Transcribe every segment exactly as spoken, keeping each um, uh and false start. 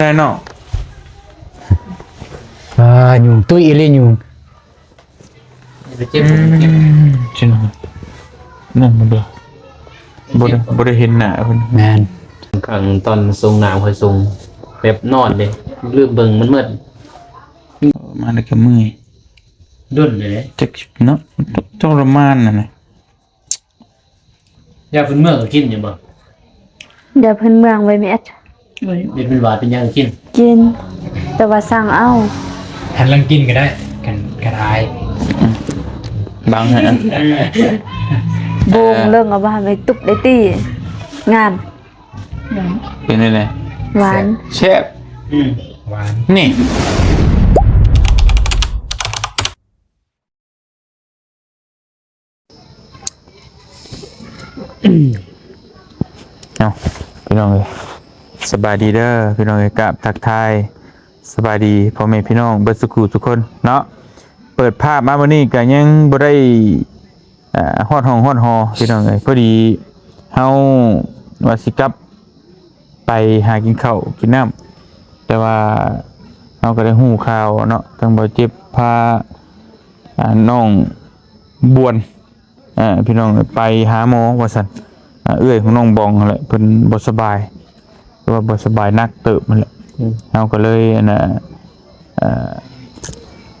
ได้เนาะ อ่า ยุงตุ้ยอีหลียุง ไปเจ็บ อืม ผมเจ็บ จริง นั่นมันเด้อ บ่ได้ บ่ได้เห็นหน้าเพิ่น แม่น ครั้งตอนส่งน้ำค่อยส่ง แบบนอนเด้ ลืมเบิ่งมันมืด มาแล้วก็เมื่อย ดุนเลย จักเนาะ ทรมานนั่นน่ะ ยาพื้นเมืองก็กินอยู่บ่ ยาพื้นเมืองไว้แม่ เฮ็ดเป็นหวัดเป็นหยังก็กิน กิน แต่ว่าสั่งเอา หันหลังกินก็ได้ กัน กันอาย บังให้นะ เออ โบงเรื่องเอาว่าไม่ตุบได้ตี้ งาม เป็นไง หวาน แซ่บ อืม หวาน นี่ เอา พี่น้องเอ้ย สบายดีเด้อ พี่น้องเอ้ย กราบทักทาย สบายดี พ่อแม่พี่น้อง เบิดสุขุทุกคนเนาะ เปิดภาพมามื้อนี้ก็ยังบ่ได้ อ่า ฮอดห้องฮอดหอ พี่น้องเอ้ย พอดีเฮาว่าสิกลับ ไปหากินข้าวกินน้ำ แต่ว่าเฮาก็ได้ฮู้ข่าวเนาะ ทางบ่าวเจ็บพา อ่า น้องบวน อ่า พี่น้องไปหาหมอว่าซั่น อ่า เอื้อยของน้องบองนั่นแหละ เพิ่นบ่สบาย แต่ว่าบ่สบายหนักเติบนั่นแหละ อืม เฮาก็เลยอันน่ะ เอ่อ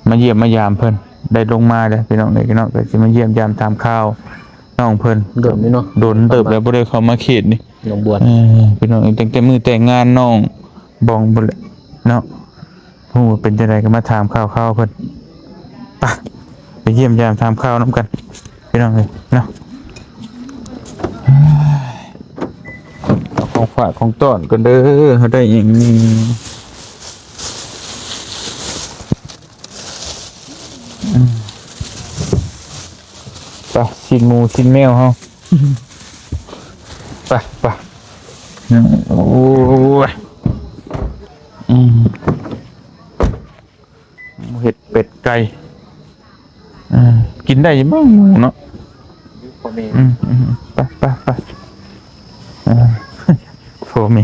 มาเยี่ยมมายามเพิ่น ได้ลงมาเด้อพี่น้องเอ้ยเนาะ ก็สิมาเยี่ยมยามถามข่าวน้องเพิ่น โดนอยู่เนาะ โดนเติบแล้วบ่ได้เข้ามาเขตนี่ น้องบวน เออ พี่น้องเอ้ย ตั้งแต่มื้อแต่งงานน้องบองพุ้นแหละเนาะ ฮู้ว่าเป็นจั่งใดก็มาถามข่าวๆเพิ่น ไป ไปเยี่ยมยามถามข่าวนำกัน พี่น้องเอ้ยเนาะ เอาของฝากของต้อนก่อนเด้อ เฮาได้หยังนี่ อืม ไป ชิ้นหมูชิ้นแมวเฮา ไป ไป อืม โอ้ย อืม เห็ดเป็ดไก่ อ่า กินได้อยู่มั้งหมูเนาะ พ่อแม่ อืม อืม ไป ไป ไป อ่า พ่อแม่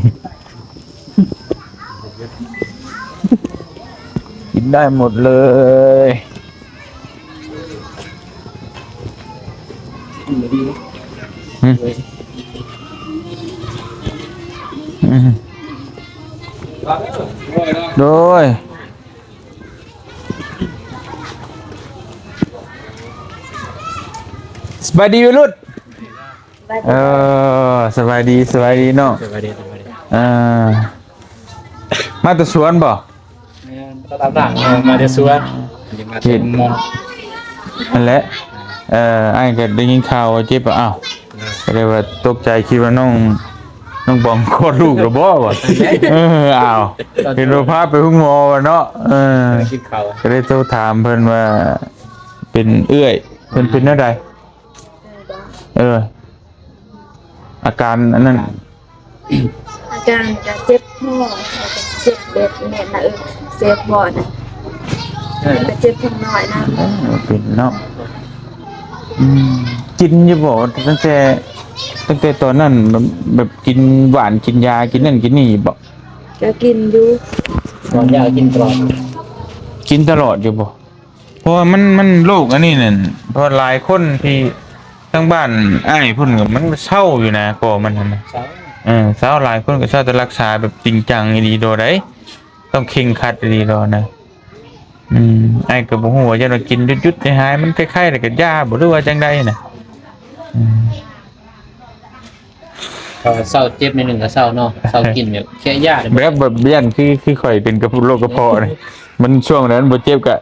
กินได้หมดเลย อืม อืม โดย สบายดีวัยรุ่น เออ สบายดี สบายดีเนาะ สบายดี สบายดี อ่า มาแต่สวนบ่ แม่น ตลาดหลัง เออ มาแต่สวน มาแต่หมอง นั่นแหละ เอ่อ อ้ายก็ได้ยินข่าวว่าเจ็บอะ อ้าว ก็เลยว่าตกใจ คิดว่าน้อง น้องบองคลอดลูกแล้วบ่วะ เออ อ้าว เห็นว่าพาไปโรงหมอวะเนาะ เออ กินข้าว ก็เลยโทรถามเพิ่นว่า เป็นเอื้อย เพิ่นเป็นแนวใด เออ อาการอันนั้น อาการก็เจ็บท้อง แล้วก็เจ็บแบบแน่นหน้าอก เจ็บท้องนะ เออ แล้วก็เจ็บท้องน้อยนะ เออ เป็นเนาะ อืม กินอยู่บ่ ตั้งแต่ ตั้งแต่ตอนนั้น แบบ แบบกินหวาน กินยา กินนั่นกินนี่บ่ ก็กินอยู่ หวานยากินตลอด กินตลอดอยู่บ่ เพราะว่ามัน มันโรคอันนี้นั่น เพราะหลายคนที่ทางบ้านอ้ายเพิ่นก็มันเซาอยู่นะ ก็มันหั่นนะ เซา เออ เซา หลายคนก็เซา แต่รักษาแบบจริงจังอีหลีโดด ต้องเคร่งครัดอีหลีโดดนะ อืม อ้ายก็บ่ฮู้ว่าจะว่ากินหยุดๆ หายๆ มันคล้ายๆ แล้วก็ยาบ่ หรือว่าจั่งใดนะ อืม เออ เซาเจ็บนิดนึงก็เซาเนาะ เซากินแบบแค่ยาเด้อ แบบ แบบย่านคือ คือข่อยเป็นกระเพาะ โรคกระเพาะนี่ มันช่วงนั้นบ่เจ็บก็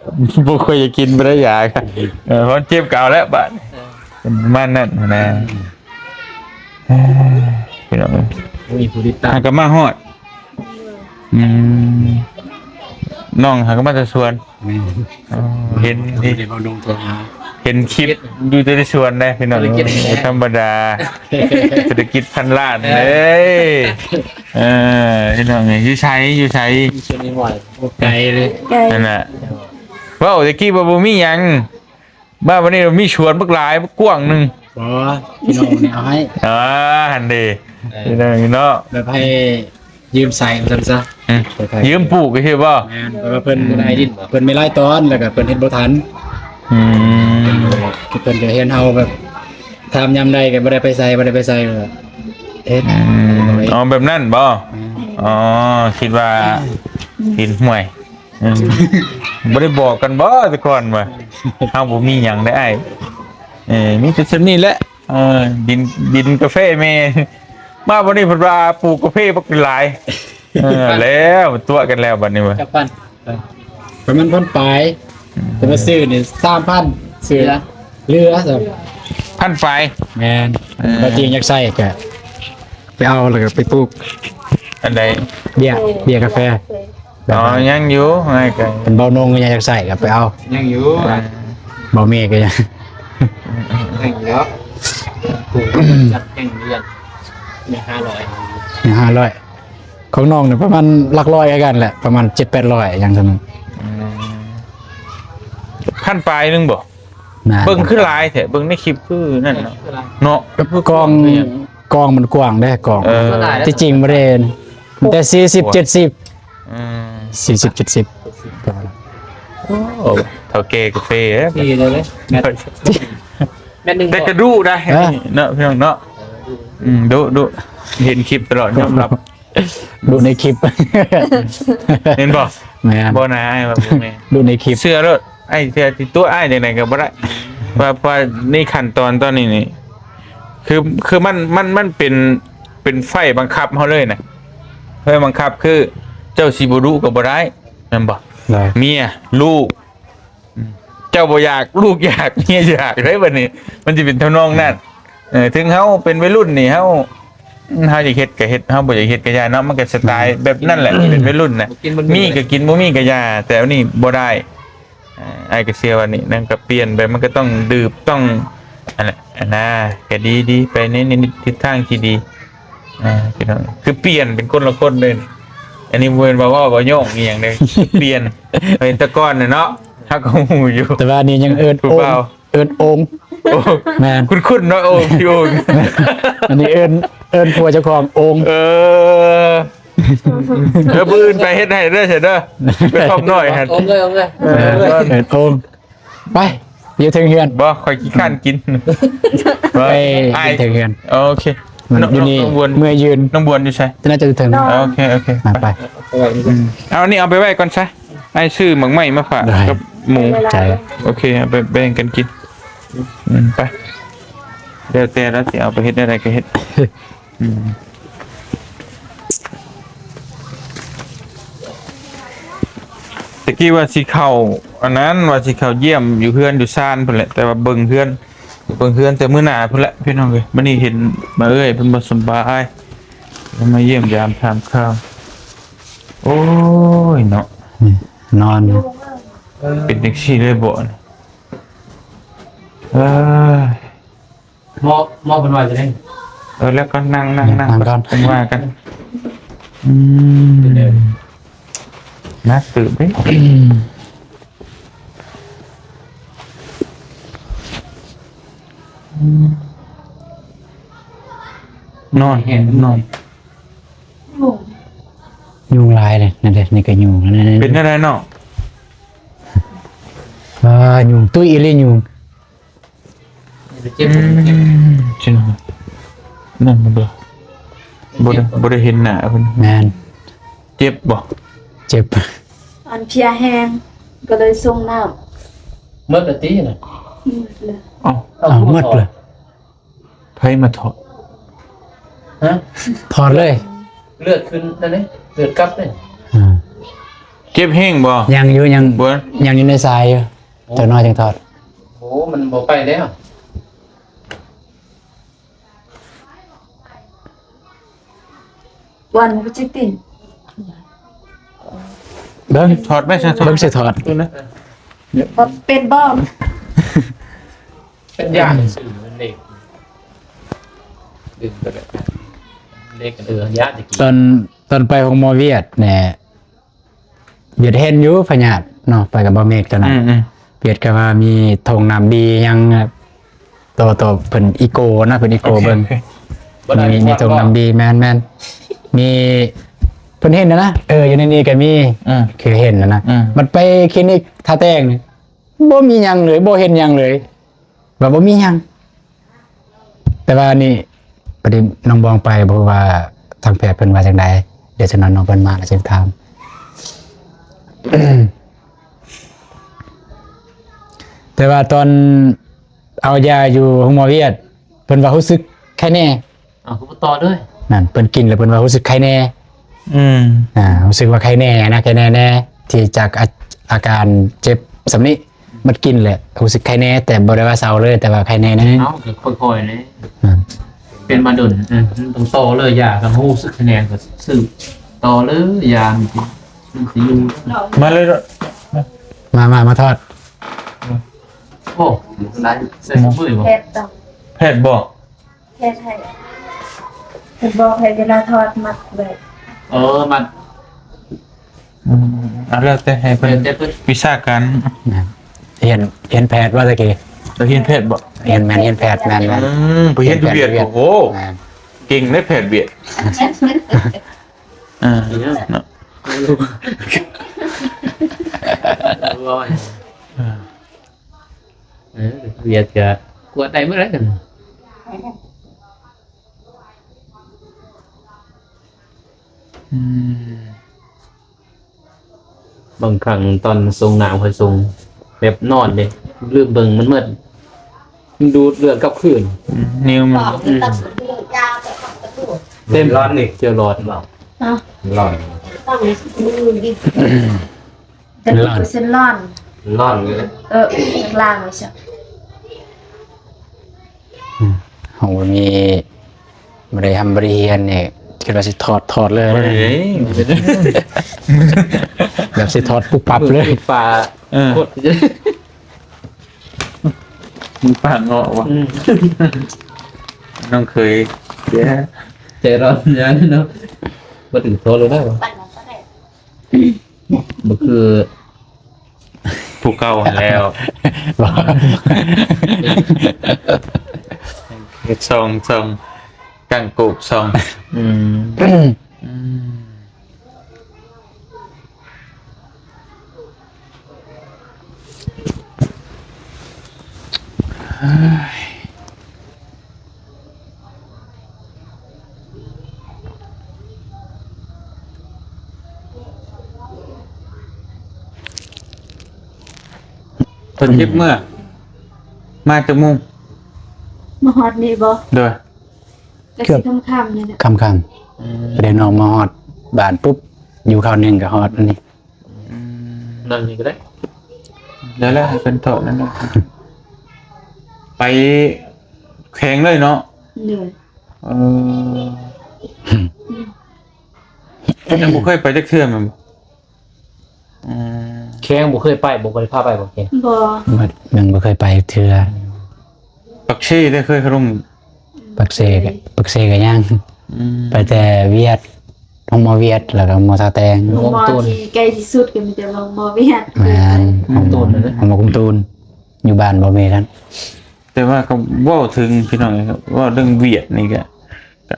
บ่ค่อยอยากกินปานใดยาก็ เออ พอเจ็บก็เอาแล้วบาด เออ เป็นประมาณนั้นนะ อืม เอ้ย พี่น้องเอ้ย มีผู้ติดตาม หากะมาฮอด อืม น้องหากะมาแต่สวน แม่น อ๋อ เห็น เดี๋ยวเอาลงตัวหา เห็นคลิปอยู่แต่ในสวนนะพี่น้อง ธุรกิจ บ่ธรรมดา ธุรกิจพันล้าน เออ เอ้ย เออ พี่น้องเอ้ย อยู่ไส อยู่ไส อยู่เชียงใหม่ โอ้ ไกลเลย ไกล นั่นน่ะ เว้าแต่กี้ว่าบ่มีหยัง มาวันนี้มีสวนบักหลายบักกว้างหนึ่ง อ๋อ พี่น้องเนี่ยเอาให้ อ่า หั่นเด้ เออ พี่น้องเนาะ แบบให้ยืมใส่ว่าซั่นซะ ยืมปลูกก็คือบ่ แม่น เพราะว่าเพิ่น บ่ได้ดินบ่ เพิ่นมีหลายตอน แล้วก็เพิ่นเฮ็ดบ่ทัน อืม เพิ่นก็เห็นเฮาแบบ ถามยามใดก็บ่ได้ไปไส บ่ได้ไปไส ก็เฮ็ด อืม อ๋อ แบบนั้นบ่ อืม อ๋อ คิดว่า เห็นห้วย อืม บ่ได้บอกกันบ่แต่ก่อนว่า เฮาบ่มีหยังได้อ้าย เออ มีแต่ส่ำนี้แหละ เออ ดิน ดินกาแฟแม่ มาวันนี้เพิ่นว่าปลูกกาแฟบักหลาย เออ แล้วตัวกันแล้วบัดนี้เว้ย จักพัน ประมาณพันปลาย แต่ว่าซื้อนี่สามพัน ซื้อ เหลือ เหลือ พันปลาย แม่น เออ บ่จริงอยากใส่ก็ไปเอาแล้วก็ไปปลูก อันใด เบียร์ เบียร์กาแฟ อ๋อ ยังอยู่ ไงก็ เป็นเบานงก็ยังอยากใส่ก็ไปเอา ยังอยู่ อ่า เบาเมย์ก็ยัง ยังอยู่ จัดยังเรียน มีห้าร้อย มีห้าร้อย ของน้องเนี่ยประมาณหลักร้อยคือกันแหละ ประมาณเจ็ดแปดร้อย อย่างเท่านั้น อืม พันปลายหนึ่งบ่ นะ เบิ่งคือหลายแท้ เบิ่งในคลิปคือนั่นเนาะ เนาะ กับกอง กองมันกว้างเด้ กอง เออ ที่จริงบ่ได้ แต่สี่สิบ เจ็ดสิบ อืม สี่สิบ เจ็ดสิบ โอ้ เฒ่าแก่กาแฟเด้อ ดีเลยเว้ย แมตช์ แมตช์หนึ่ง แต่กะดุได้ เออ เนาะพี่น้องเนาะ อืม ดุ ดุ เห็นคลิปตลอด ยอมรับ ดูในคลิป เห็นบ่ แม่น บ่นะ อ้ายว่าบ่แม่น ดูในคลิป เชื่อโลด อ้ายเชื่อที่ตัวอ้ายจังได๋ก็บ่ได้ ว่า ว่าในขั้นตอนตอนนี้นี่ คือ คือมัน มัน มันเป็น เป็นไฟบังคับเฮาเลยนะ ไฟบังคับคือ เจ้าสิบ่ดุก็บ่ได้ แม่นบ่ ได้ เมีย ลูก อืม เจ้าบ่อยาก ลูกอยาก เมียอยากเด้บัดนี้ มันสิเป็นทำนองนั้น เออ ถึงเฮาเป็นวัยรุ่นนี่ เฮา เฮาอยากเฮ็ดก็เฮ็ด เฮาบ่อยากเฮ็ดก็อย่าเนาะ มันก็สไตล์แบบนั้นแหละ เป็นวัยรุ่นน่ะ บ่กินบ่มี มีก็กิน บ่มีก็อย่า แต่อันนี้บ่ได้ อ่า อ้ายก็เชื่อว่านี่ นั่นก็เปลี่ยนไป มันก็ต้องดื่ม ต้อง อันนั้น อันน่า ก็ดี ดี ไปใน ในทิศทางที่ดี อ่า พี่น้อง คือเปลี่ยนเป็นคนละคนเลย อันนี้บ่แม่นว่าเว้าบ่ย่องอีหยังเด้ เปลี่ยน เป็นแต่ก่อนน่ะเนาะ เฮาก็ฮู้อยู่ แต่ว่าอันนี้ยังเอิ้น ผู้ โอ่ง บ่าว เอิ้นโอ่ง โอ่ง แม่น คุ้นๆเนาะ โอ่ง พี่โอ่ง อันนี้เอิ้น เอิ้นผัวเจ้าของโอ่ง เออ เออ มื้ออื่นไปเฮ็ดให้เด้อ เด้อ ไปซ่อมน้อยหั่น โอ่งเลย โอ่งเลย เออ เอิ้นโอ่ง ไป อยู่เทิงเฮือน บ่ ข้อยขี้คร้านกิน ไป อ้าย อยู่เทิงเฮือน โอเค มันอยู่นี่ น้องบวน เมื่อยยืน น้องบวนอยู่ไส น่าจะอยู่เทิง โอเค โอเค อ่ะ ไป ไป เอาไว้นี่ อืม เอาอันนี้เอาไปไว้ก่อนซะ อ้ายซื้อหมากไม้มาฝาก ได้ กับหมู ใจ โอเค เอาไปแบ่งกันกิน อืม ไป แล้วแต่ลาวสิเอาไปเฮ็ดอะไรก็เฮ็ด อืม ตะกี้ว่าสิเข้า อันนั้น ว่าสิเข้าเยี่ยมอยู่เฮือนอยู่ซานพู้นแหละ แต่ว่าเบิ่งเฮือน เบิ่งเฮือนแต่มื้อหน้าพู้นแหละ พี่น้องเอ้ย มื้อนี้เห็นมาเอ้ยเพิ่นบ่สำบาย มาเยี่ยมยามถามข่าว โอ้ยเนาะ นี่ นอนอยู่ เป็นจังซี่เลยบ่เนี่ย เอ้ย หมอ หมอเพิ่นว่าจะได้ เออ แล้วก็นั่ง นั่ง นั่ง นั่งก่อน เพิ่นว่ากัน อืม เดี๋ยว หนักเติบเด้ อืม อืม นอน นอน ยุงหลายเลย นั่นเด้ นี่ก็ยุง นั่นๆๆ เป็นอะไรเนาะ อ่า ยุงตุ้ยอีหลียุง เจ็บ อืม จริง นั่นมันบ่ บ่ได้ บ่ได้เห็นหน้าเพิ่น แม่น เจ็บบ่ เจ็บ อันเพลียแฮง ก็เลยส่งน้ำ หมดแล้วติน่ะ อืม เลย เอ้า เอ้า หมดเลย ไผมาถอด ฮะ ถอดเลย เลือดขึ้นนั่นเด้ เลือดกลับเด้ อ่า เจ็บแฮงบ่ ยังอยู่ ยัง บ่ ยังอยู่ในสายอยู่ โอ้ จักหน่อยจังถอด โอ้ มันบ่ไปแล้ว วันมันก็สิติ่ง เบิ่ง ถอดไหม ถอด เบิ่งสิถอด ดูนะ เป็นบ่ เป็นยา ดึงไปเลย เลขกัน เออ ยาตะกี้ ตอน ตอนไปของหมอเวียดเนี่ย เวียดเห็นอยู่พยาธิเนาะ ไปกับบ่าวเมฆตอนนั้น อืม อืม เวียดก็ว่ามีทงน้ำดียัง โต โต เพิ่นอีโกนะ เพิ่นอีโก โอเค เบิ่ง โอเค มี มีทงน้ำดี แม่น แม่น มี พิ่นเห็นนะนะ เออ อยู่ในนี้ก็มี อืม คือเห็นนะนะ อืม มันไปคลินิกท่าแตงนี่ บ่มีหยังเลย บ่เห็นหยังเลย ว่าบ่มีหยัง แต่ว่านี่ พอดีน้องบองไป บ่ฮู้ว่าทางแพทย์เพิ่นว่าจั่งใด เดี๋ยวฉะนั้นน้องเพิ่นมาแล้วจึงถาม แต่ว่าตอนเอายาอยู่โรงหมอเวียด เพิ่นว่ารู้สึกไข้แน่ เอาคือบ่ต่อเลย นั่น เพิ่นกินแล้วเพิ่นว่ารู้สึกไข้แน่ อืม อ่า รู้สึกว่าไข้แน่นะ ไข้แน่แน่ ที่จากอา-, อาการเจ็บส่ำนี้ มันกินแหละ รู้สึกไข้แน่ แต่บ่ได้ว่าเซาเลย แต่ว่าไข้แน่แน่ เอาก็ค่อยๆเลย อ่า เป็นมาดน เออ มันต้องต่อเลย ยาก็รู้สึกไข้แน่ก็ซื้อต่อเลย ยามันสิ มันสิอยู่ มาเลย มา มา มาถอด โอ้ หลาย ใส่มือบ่ แพทย์ต้อง แพทย์บอก แพทย์ให้ เพิ่นบอกให้เวลาถอดมัดไว้ เออ มัด อืม เอาแล้วแต่ให้เพิ่น แล้วแต่เพิ่น วิชาการ นะ เห็น เห็นแพทย์ว่าตะกี้ เราเห็นแพทย์บ่ เห็นแม่น เห็นแพทย์แม่น แม่น อืม ไปเห็นแพทย์เวียด เวียด โอ้โห แม่น เก่งได้แพทย์เวียด อ่า เนาะ อ่า เออ เวียดก็กวดได้เมื่อไหร่กัน อืม บางครั้งตอนส่งน้ำค่อยส่ง แบบนอนเด้ ลืมเบิ่งมันหมด มันดูดเลือดกลับคืน อืม นิ้วมัน อืม เต็ม ร้อนนี่ เจอหลอด อ่ะ ร้อน ต้องมือดิ แต่ ร้อน เปอร์เซ็นต์ร้อน ร้อนเลย เออ ล้างไว้ซะ อืม ของบ่มี บ่ได้ทำบ่ได้เรียนนี่ คิดว่าสิถอด ถอดเลย บ่ได้เลย แบบสิถอดปุ๊บปั๊บเลย มือปลา เออ โคตร มันปากเงาะวะ อืม น้องเคย เสีย ใจร้อนอย่างนี้เนาะ บ่ถึงโตเลยได้วะ บ่คือ ผู้เก่าหั้นแล้ว บ่ เฮ็ดซอง ซอง กังโกกซอง อืม อืม เพิ่นเก็บเมื่อ มาจักโมง มาฮอดนี่บ่ โดย ก็สิค่ำๆนี่แหละ ค่ำๆ อืม พอดีน้องมาฮอดบ้านปุ๊บ อยู่ข้าวหนึ่งก็ฮอดอันนี้ อืม นั่งนี่ก็ได้ แล้ว แล้วให้เพิ่นถอดนั่นน่ะ ไปแขวงเลยเนาะ โดย เออ ยังบ่เคยไปจักเทื่อแม่นบ่ อืม แขวงบ่เคยไป บ่ บ่ได้พาไปบ่แขวง บ่ บ่ ยังบ่เคยไปเทื่อ ปากเซเด้อ เคยเข้าโรง ปากเซก็ ปากเซก็ยัง อืม ไปแต่เวียด โรงหมอเวียด แล้วก็หมอท่าแตง โรงหมอที่ใกล้ที่สุดก็มีแต่โรงหมอเวียด แม่น โรงหมอตูนเลย โรงหมอกุมตูน อยู่บ้านบ่มีกัน แต่ว่าก็เว้าถึงพี่น้องครับ เว้าเรื่องเวียดนี่ก็ ก็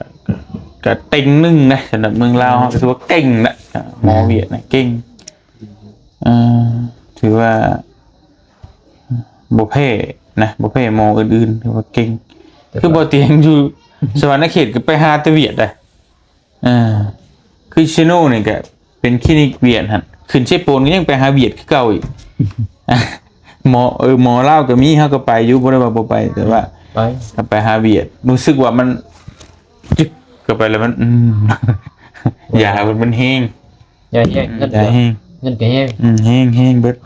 ก็เต็งหนึ่งนะ สำหรับเมืองลาว อืม ก็ถือว่าเก่งนะ หมอเวียดนะ เก่ง เอ่อ ถือว่าบ่แพ้นะ บ่แพ้หมออื่นๆ ถือว่าเก่ง แต่ คือบ่เตียงอยู่สวรรณเขตก็ไปหาแต่เวียดได้ เออ คือเชโนนี่ก็เป็นคลินิกเวียดหั่น ขึ้นเชโปนก็ยังไปหาเวียดคือเก่าอีก หมอ เออ หมอลาวก็มี เฮาก็ไปอยู่ บ่ได้ว่าบ่ไป แต่ว่า ไป ก็ไปหาเวียด รู้สึกว่ามัน จึ๊กเข้าไปแล้วมัน อืม ยามัน มันแฮง ยาแฮง อืม เงินก็ ยาแฮง เงินก็แฮง อืม แฮง แฮงเบิด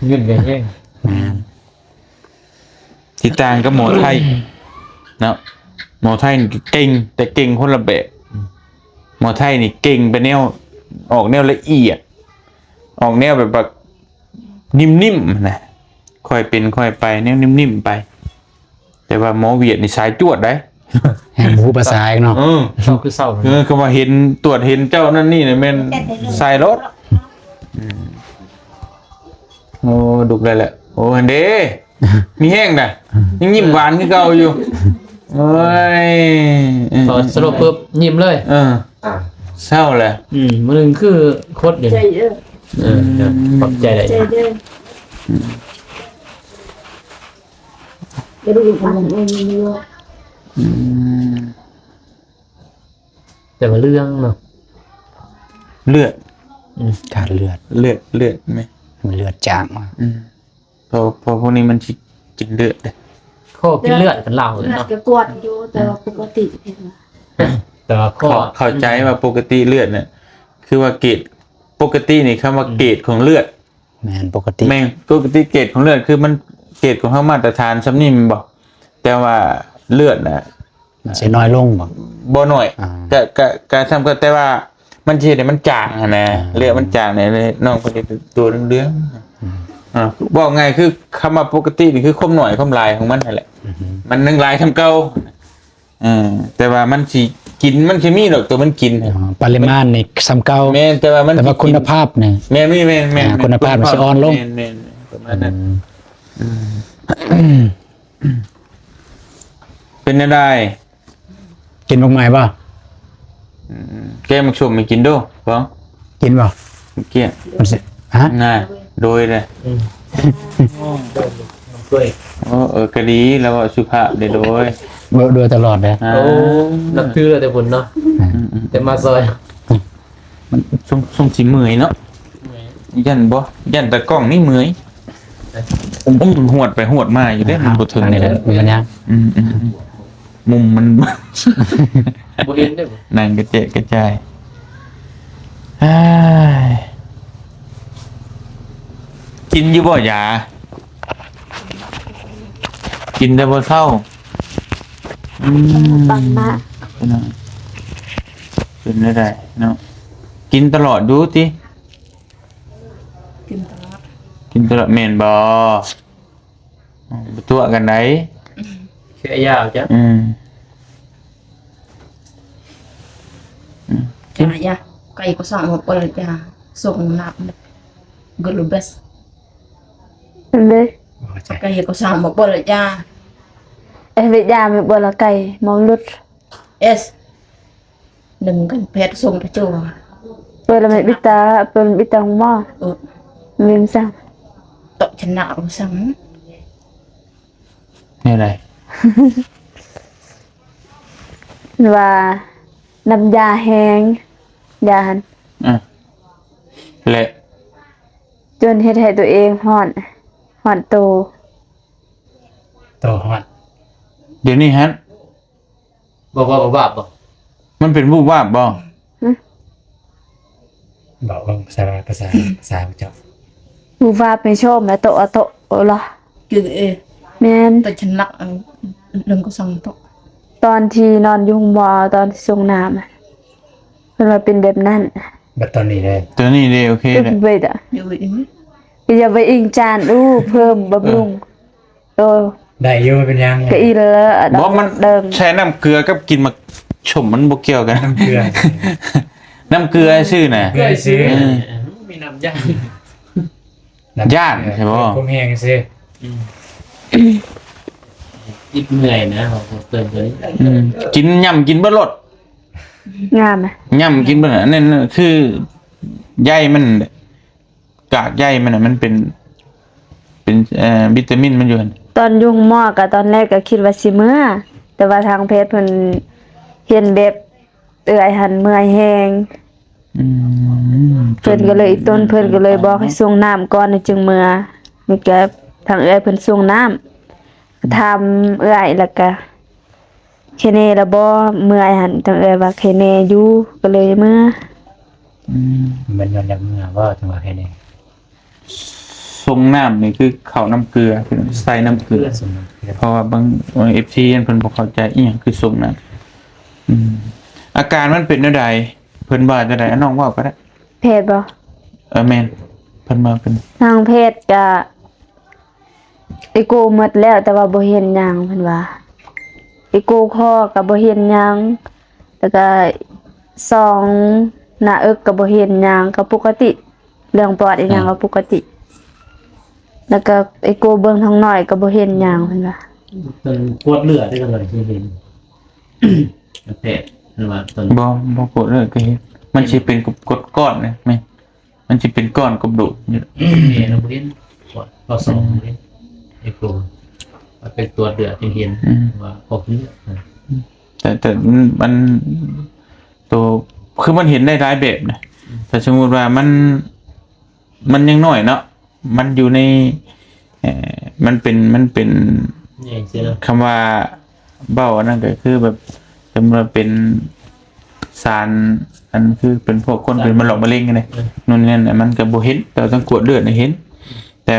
เงินก็แฮง อืม ที่ต่างกับหมอไทย เนาะ หมอไทยนี่เก่ง แต่เก่งคนละแบบ อืม หมอไทยนี่เก่งไปแนว ออกแนวละเอียด ออกแนวแบบ แบบนิ่มๆ นะ ค่อยเป็นค่อยไป แนวนิ่มๆ ไป แต่ว่าหมอเวียดนี่สายจวดได้ แฮงบ่ฮู้ภาษาอีกเนาะ เออ เศร้าคือเศร้า เออ ก็ว่าเห็น ตรวจเห็นเจ้านั่นนี่เนี่ยแม่นสายรถ อืม โอ้ ดุกได้แหละ โอ้ หั้นเด้ มีแฮงน่ะ ยังยิ้มหวานคือเก่าอยู่ โอ้ย เออ พอสลบปุ๊บ ยิ้มเลย เออ เศร้าเลย อืม มื้อหนึ่งคือคดอยู่ ใจเด้อ เออ ขอบใจหลาย ใจเด้อ อืม กระดูกอ่อน อืม แต่ว่าเรื่องเนาะ เลือด อืม ขาดเลือด เลือด เลือดไหม มันเลือดจางมาก อืม เพราะ เพราะพวกนี้มันสิกินเลือดเด้ ข้อกินเลือดกันเล่าเลยเนาะ เลือดก็กวดอยู่ แต่ว่าปกติเห็นว่า แต่ว่าข้อ เข้า เข้าใจว่าปกติเลือดเนี่ย คือว่าเกรด ปกตินี่คำว่า อืม เกรดของเลือด แม่นปกติ แม่นปกติเกรดของเลือดคือมันเกรดของเฮามาตรฐานส่ำนี้แม่นบ่ แต่ว่าเลือดน่ะ มันสิน้อยลงบ่ บ่น้อย อ่า ก็ ก็ ก็ส่ำกัน แต่ว่ามันสิเฮ็ดให้มันจางหั้นนะ อ่า เลือดมันจางเนี่ย น้องเพิ่นจะเป็นตัวเหลืองๆ อืม อ่า เว้าง่ายคือคำว่าปกตินี่คือความน้อยความหลายของมันนั่นแหละ อือฮึ มันยังหลายส่ำเก่า เออ แต่ว่ามันสิกิน มันสิมีดอกตัวมันกิน อ๋อ ปริมาณนี่ส่ำเก่า แม่น แต่ว่ามัน แต่ว่า สิกิน คุณภาพนี่ แม่น แม่น แม่น อ่า คุณภาพมันสิอ่อนลง แม่น แม่น ประมาณนั้น อืม อืม เป็นจั่งใด กินบักไม้บ่ อืม แกงบักส้มให้กินดู ของ กินบ่ เมื่อกี้ มันสิ ฮะ น่ะ โดยเลย อืม โอ้ เออ ก็ดี แล้วก็สุภาพเด้อ โดย เว้าโดยตลอดเลย อ่า โอ้ นับถือเลยแต่บุญเนาะ อืม อืม แต่มาซอย มันส่ง ส่งสิเมื่อยเนาะ เมื่อย ย่านบ่ ย่านตากล้องนี่เมื่อย ผมหวดไปหวดมาอยู่เด้ มันบ่ถึง อันนี้แหละ มันยัง อืม อืม อืม มุมมัน บ่เห็นเด้อ นั่งกระเจาะกระจาย อ้าย กินอยู่บ่ยา กินแต่บ่เซา อืม ปังมาก เป็นอะ เป็นได้ไดเนาะ กินตลอดอยู่ติ กินตลอด กินตลอดแม่นบ่ อืม บ่ตัวกันได เชื่อยาวจ้ะ อืม อืม จ้ะ จ้ะ ไก่ก็สั่งมาเปิดจ้ะ ส่งน้ำ ก็รู้เบส เด้ ไก่ก็สั่งมาเปิดจ้ะ เอ้ย เวยาไม่เปิดละไก่ มองลุด เอส หนึ่งกันแพทย์ส่งไปจั่ว เปิดละไม่บิดตา เปิดบิดตาของหมอ เออ มีมันสั่ง โตะชนะเราสั่ง แนวใด ว่าน้ำยาแห้ง ยาหั่น อ่ะ และ จนเฮ็ดให้ตัวเองฮ้อน ฮ้อนโต โตฮ้อน เดี๋ยวนี้หั่น บอกว่าบ่บาปบ่ มันเป็นวูบวาบบ่ หึ บอกว่าภาษา ภาษา ภาษาเจ้า บูฟาไปชมแล้วโตะโตะโอละ คือเอ แม่น แต่ฉันหนักอัน เรื่องก็สั่งโตะ ตอนที่นอนอยู่ห้องหมอ ตอนที่ส่งน้ำอะ เพิ่นว่าเป็นแบบนั้น บัดตอนนี้เลย ตอนนี้เลย โอเค ตึก เลย เบิดอะ อยู่อีก ก็อย่าไปอิงจานอู้ เพิ่มบำรุง เออ โอ้ ได้อยู่ เป็นยัง ก็อีแล้วอะ บ่ มัน เดิม ใช้น้ำเกลือกับกินหมากส้มมันบ่เกี่ยวกัน น้ำเกลือ น้ำเกลือซื่อน่ะ เกลือซื่อ เออ มีน้ำยา ย่านใช่บ่ คงแห้งซื่อ อืม คิดเมื่อยนะ เติมตัวนี้ อืม กินย่ำกินเบิดโลด งามอะ ย่ำกินเบิด อันนั้นน่ะคือใยมัน กากใยมันน่ะ มันเป็น เป็น เอ่อ วิตามินมันอยู่หั่น ตอนอยู่โรงหมอก็ตอนแรกก็คิดว่าสิเมือ แต่ว่าทางแพทย์เพิ่นเห็นแบบเอื้อยหั่นเมื่อยแฮง อืม เพิ่นก็เลย อีต้นเพิ่นก็เลยบอกให้ส่งน้ำก่อน จึงเมือ นี่ก็ทางเอื้อยเพิ่นส่งน้ำ ถามเอื้อยแล้วก็ แค่แน่ละบ่ เมื่อยหั่น ทางเอื้อยว่าแค่แน่อยู่ ก็เลยเมือ อืม มันย้อนอยากเมือบ่ จังว่าแค่แน่ ส่งน้ำนี่คือเข้าน้ำเกลือ ใส่น้ำเกลือ เกลือส่งน้ำเกลือ เพราะว่าบาง เอฟซี เพิ่นบ่เข้าใจอิหยังคือส่งน้ำ อืม อาการมันเป็นแนวใด เพิ่นว่าจังใด อ่ะ น้องเว้าก็ได้ แพทย์บ่ เออ แม่น เพิ่นว่าเป็น ทางแพทย์ก็ เอ็กโกหมดแล้ว แต่ว่าบ่เห็นหยัง เพิ่นว่า เอ็กโกคอก็บ่เห็นหยัง แล้วก็ส่องหน้าอกก็บ่เห็นหยัง ก็ปกติ เรื่องปอดอีหยังก็ปกติ แล้วก็เอ็กโกเบิ่งท้องน้อยก็บ่เห็นหยัง เพิ่นว่า เพิ่นกวดเลือดได้ก็เลยที่เห็น แพทย์ มันว่าตอน บ่ บ่ปวดเลยก็เห็น มันสิเป็นก้อนๆนะแม่น มันสิเป็นก้อนกระดูกอยู่ แม่เราบ่เห็น ปวดข้อศอกบ่เห็น ไอ้โกมันเป็นตัวเดือดจึงเห็น อืม ว่าออกเลือดนะ แต่ แต่มัน มัน ตัว คือมันเห็นได้หลายแบบนะ อืม ถ้าสมมุติว่ามัน มันยังน้อยเนาะ มันอยู่ใน เอ่อ มันเป็น มันเป็น ใหญ่เสียแล้ว คำว่าเบ้าอันนั้นก็คือแบบ สมมุติว่าเป็นสาร อันคือเป็นพวกคนเป็นมะเร็งมะเร็งไง เออ นู่นนี่นั่นน่ะ มันก็บ่เห็น แต่ต้องกวดเลือดน่ะเห็น แต่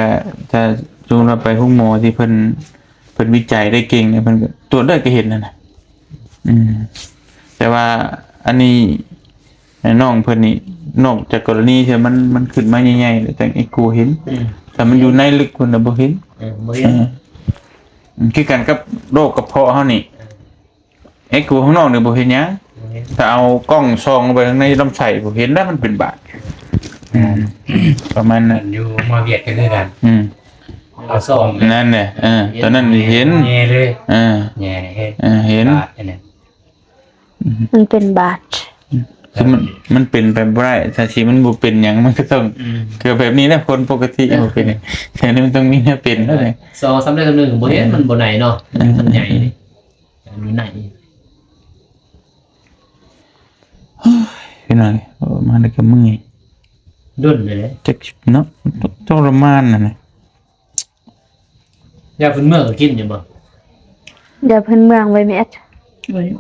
ถ้าสมมุติว่าไปโรงหมอที่เพิ่น เพิ่นวิจัยได้เก่งเนี่ย เพิ่นก็ตรวจเลือดก็เห็นนั่นน่ะ อืม แต่ว่าอันนี้ น้องเพิ่นนี่ นอกจากกรณีที่มัน มันขึ้นมาใหญ่ๆ แล้วจั่งเอ็กโกเห็น อืม แต่มันอยู่ในลึกเพิ่นน่ะบ่เห็น เออ บ่เห็น เออ อืม คือกันกับโรคกระเพาะเฮานี่ เออ เอ็กโกข้างนอกนี่บ่เห็นหยัง บ่เห็น ถ้าเอากล้องส่องไปข้างในลำไส้บ่เห็นแล้วมันเป็นบาด อืม ประมาณนั้น อันอยู่มาเวียดก็คือกัน อืม เอาส่อง นั่นแหละ เออ ตอนนั้นเห็น แย่เลย เออ แย่เลย เออ เห็น บาดอันนั้น อืม มันเป็นบาด คือมัน มันเป็นไปบ่ได้ ถ้าสิมันบ่เป็นหยัง มันก็ต้อง อืม คือแบบนี้แหละ คนปกติ เออ บ่เป็น แต่นี่มันต้องมีแนวเป็นแล้วไง สองสามเดือนหนึ่งบ่เห็น มันบ่ไหนเนาะ เออ มันใหญ่นี่ มันไหน พี่น้อง เออ มาแล้วก็เมื่อย ด้นเลย จักเนาะ ทรมานน่ะนะ ยาพื้นเมืองก็กินอยู่บ่ ยาพื้นเมืองไว้แม่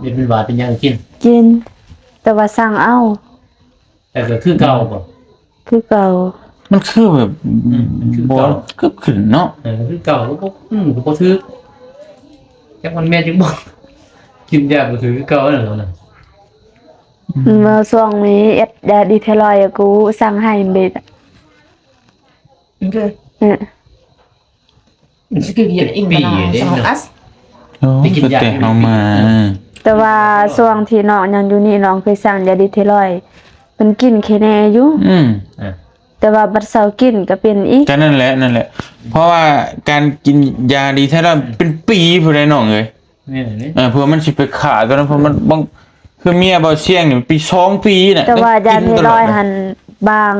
เดี๋ยวเป็นหวาดเป็นหยังกิน กิน แต่ว่าสั่งเอา แต่ก็คือเก่าบ่ คือเก่า มันคือแบบ อืม มันคือ บ่ เก่า กึบขึ้นเนาะ เออ คือเก่าก็บ่ อืม ก็บ่ถืก จักมันแม่นจังบ่ กินยาบ่ถืกคือเก่านั่นแหละนะ อืม เมื่อช่วงนี้เอ็ดยาดีเทลอยด์อะ กูสั่งให้เบดอะ โอเค เออ มันสิคือกินอีกปีเด้เนาะ โอ้ ไปกินยา ก็แต่เอามา แต่ว่าช่วงที่น้องยังอยู่นี่ น้องเคยสั่งยาดีเทลอยด์ มันกินแค่แน่อยู่ อืม อ่ะ แต่ว่าบัดเซากินก็เป็นอีก ก็นั่นแหละ นั่นแหละ เพราะว่าการกินยาดีเทลอยด์เป็นปีพู้นเด้น้องเอ้ย แม่นเลย เออ เพื่อมันสิไปฆ่าตัวนั้น เพราะมันบาง คือเมียบ่าวเสี่ยงนี่ปี สองปีน่ะ แต่ว่ายา กินตลอด ไทรอยด์หั่น บาง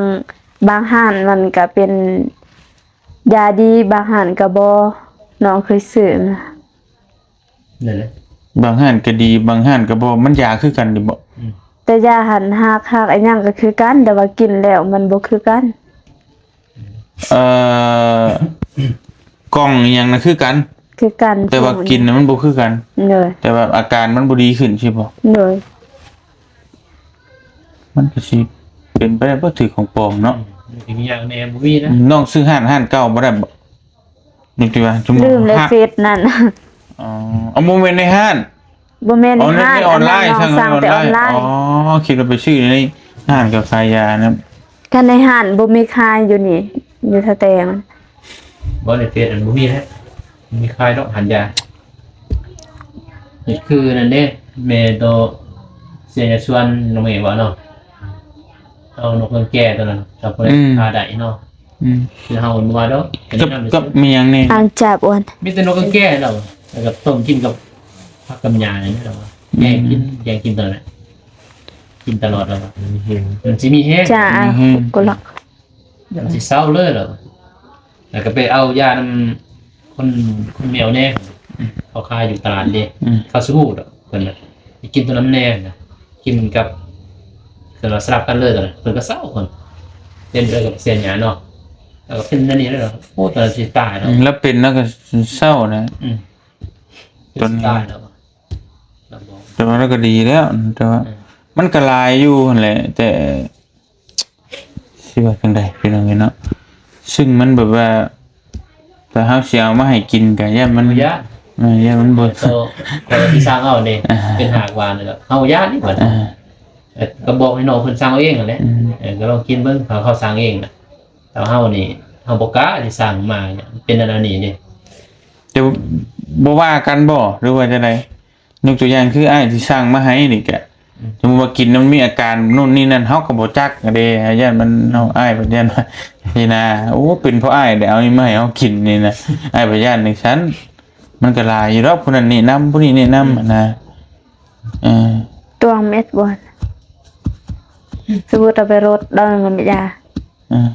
บางห้านมันก็เป็นยาดี บางห้านก็บ่ น้องเคยซื้อนะ นั่นแหละ บางห้านก็ดี บางห้านก็บ่ มันยาคือกันอยู่บ่ อืม แต่ยาหั่น ฮาก ฮากอะหยังก็คือกัน แต่ว่ากินแล้วมันบ่คือกัน เอ่อ กล่องอีหยังนะคือกัน คือกัน แต่ว่ากินน่ะมันบ่คือกัน โดย แต่ว่าอาการมันบ่ดีขึ้นใช่บ่ โดย มันก็สิเป็นไปได้บ่ ถือของปลอมเนาะ อืม มันสิมีอย่างแน่บ่มีนะ น้องซื้อห้าน ห้านเก่าบ่ได้บ่ นึกว่าสมมุติ ลืมแล้ว ฮัก เฟซนั่น อ๋อ เอาบ่แม่นในห้าน บ่แม่น อ๋อ ใน ใน ห้าง ในออนไลน์ อันนั้นน้องสั่งแต่ออนไลน์ สั่งในออนไลน์ อ๋อ คิดว่าไปซื้อในห้างกับขายยานะ คันในห้างบ่มีขายอยู่นี่ อยู่ท่าแตง บ่ในเฟซอันบ่มีแล้ว มีขายดอกหันยา นี่คือนั่นเด้ แม่โตเสียชวนน้องเมย์ว่าเนาะ เอานกกังแก้ตัวนั้น กับคน อืม พาได้เนาะ อืม คือเฮาบ่ว่าดอก กับ กับมีหยังแน่ อ่างจับอ้วน มีแต่นกกังแก้เรา แล้วก็ต้มกินกับผักกับหญ้านี่เรา อืม แกงกิน แกงกินตลอด กินตลอดเรา มันสิมีแฮง จ้า มีแฮง อ่ะ กูหรอก มันสิเซาเลยเรา แล้วก็ไปเอายานำคน คนแมวแน่ เขาขายอยู่ตลาดเด้ อืม เขาสิฮู้ดอกเพิ่นน่ะ ไปกินตัวนั้นแน่นะ กินกับ คือเราสลับกันเลยตอนนั้น เพิ่นก็เซาเพิ่น เล่นด้วยกับเซียนหยาเนาะ แล้วก็เป็นนั่นนี่แล้วเหรอ โอ้ ตอนนั้นสิตายเนาะ อืม แล้วเป็นแล้วก็เซานะ อืม ตอนนี้ สิตายแล้วอะ แต่ว่าเราก็ดีแล้ว แต่ว่า อืม มันก็หลายอยู่หั่นแหละ แต่ สิว่าจังใดพี่น้องเนาะ ซึ่งมันแบบว่า ถ้าเฮาสิเอามาให้กินก็ย่านมัน บ่ย่าน เออ ย่านมันบ่ โต คนที่สร้างเอาเนี่ย อ่า เป็นหากหวานเลยล่ะ เฮาย่านนี่บัด อ่า เออ ก็บอกให้น้องเพิ่นสร้างเอาเองนั่นแหละ อืม เออ ก็ลองกินเบิ่ง เขา เขาสร้างเองน่ะ แต่เฮานี่ เฮาบ่กล้าสิสร้างมาเนี่ย เป็นอันนั้นนี่เด้ แต่บ่ว่ากันบ่ หรือว่าจังใด ยกตัวอย่างคืออ้ายที่สั่งมาให้นี่กะ อืม สมมุติว่ากินแล้วมันมีอาการนู่นนี่นั่น เฮาก็บ่จักเด้ ย่านมัน เฮาอ้ายเพิ่นย่านว่า นี่นะ โอ้ เป็นเพราะอ้ายเด้ เอานี่มาให้เฮากินนี่นะ อ้ายเพิ่นย่านจังซั้น มันก็หลายอยู่ดอก ผู้นั้นแนะนำ ผู้นี้แนะนำ อืม นะ เออ ตวงเม็ดบ่ สมมุติเอาไปรดดองน้ำยา อ่า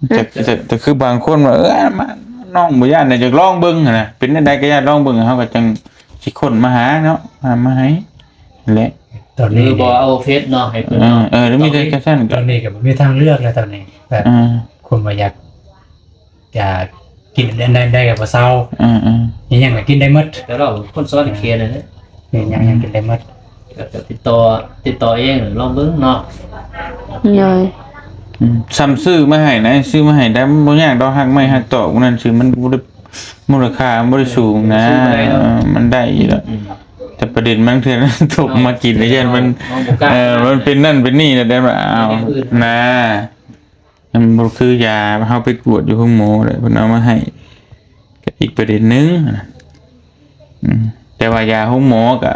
แต่ แต่ แต่คือบางคนว่า เออ มา น้องบ่ย่านน่ะ อยากลองเบิ่งหั้นนะ เป็นจั่งใดก็อยากลองเบิ่ง เฮาก็จั่งสิค้นมาหาเนาะ มา มาให้แหละ ตอนนี้ หรือบ่เอาเฟซเนาะ ให้เพิ่น เออ เออ หรือมีแต่จั่งซั่น ตอนนี้ก็บ่มีทางเลือกแล้วตอนนี้ แบบ อ่า คนบ่อยาก อยากกินอันใดๆก็บ่เซา อืมๆ อิหยังก็กินได้หมด แต่เราคนสอนเขียนนั่นแหละ อิหยังยังกินได้หมด ก็ติดต่อ ติดต่อเอง ลองเบิ่งเนาะ โดย อืม ซ้ำซื้อมาให้นะ ซื้อมาให้ได้ มันบ่ยากดอก ฮักไม้ฮักตอก พวกนั้นซื้อ มันบ่ได้ มูลค่ามันบ่ได้สูงนะ ซื้อบ่ได้เนาะ เออ มันได้อยู่ดอก อืม แต่ประเด็นบางเทื่อ ตกมากินแล้ว ย่านมัน น้องบ่กล้า เออ มันเป็นนั่นเป็นนี่นะ แต่ว่า อ้าว อย่างอื่น นะ มันบ่คือยาเฮาไปกวดอยู่โรงหมอเลย เพิ่นเอามาให้ ก็อีกประเด็นหนึ่งนะ อืม แต่ว่ายาโรงหมอก็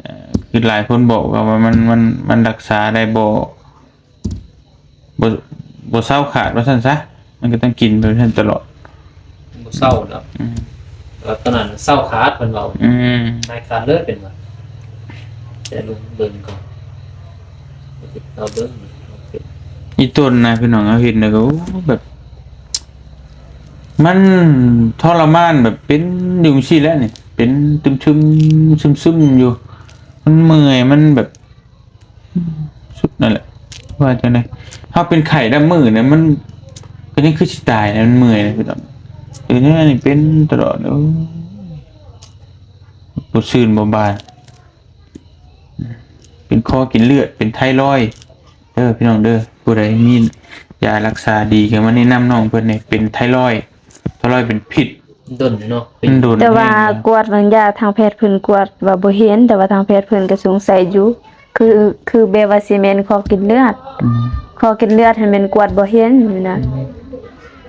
เอ่อ คือหลายคนบอกว่ามัน มัน มันรักษาได้บ่ บ่ บ่เซาขาดว่าซั่นซะ มันก็ต้องกินไปซั่นตลอด บ่เซาดอก อืม แล้วตอนนั้นเซาขาดเพิ่นเว้า อืม หายขาดเลยเพิ่นว่า แต่ลองเบิ่งก่อน เอาเบิ่ง อีต้นนะพี่น้อง เฮาเห็นแล้วก็ โอ้ แบบ มันทรมานแบบเป็นอยู่จั่งซี้แหละนี่ เป็นตึมๆ ซึมๆ อยู่ มันเมื่อย มันแบบ สุดนั่นแหละ ว่าจั่งใด เฮาเป็นไข้ดำมือเนี่ย มันก็ยังคือสิตายนะ มันเมื่อยนะพี่น้อง เออ นี่เป็นตลอด โอ้ย บ่ซื่นบ่บาน เป็นคอกินเลือด เป็นไทรอยด์เด้อพี่น้องเด้อ ผู้ใดมียารักษาดีก็มาแนะนำน้องเพิ่นนี่ เป็นไทรอยด์ ไทรอยด์เป็นพิษ ดนเนาะ มันดน แต่ว่า แฮงนะ กวดบางยาทางแพทย์เพิ่นกวดว่าบ่เห็น แต่ว่าทางแพทย์เพิ่นก็สงสัยอยู่ คือ คือแบบว่าสิแม่นคอกินเลือด อืม คอกินเลือดหั้นแม่นกวดบ่เห็นนะ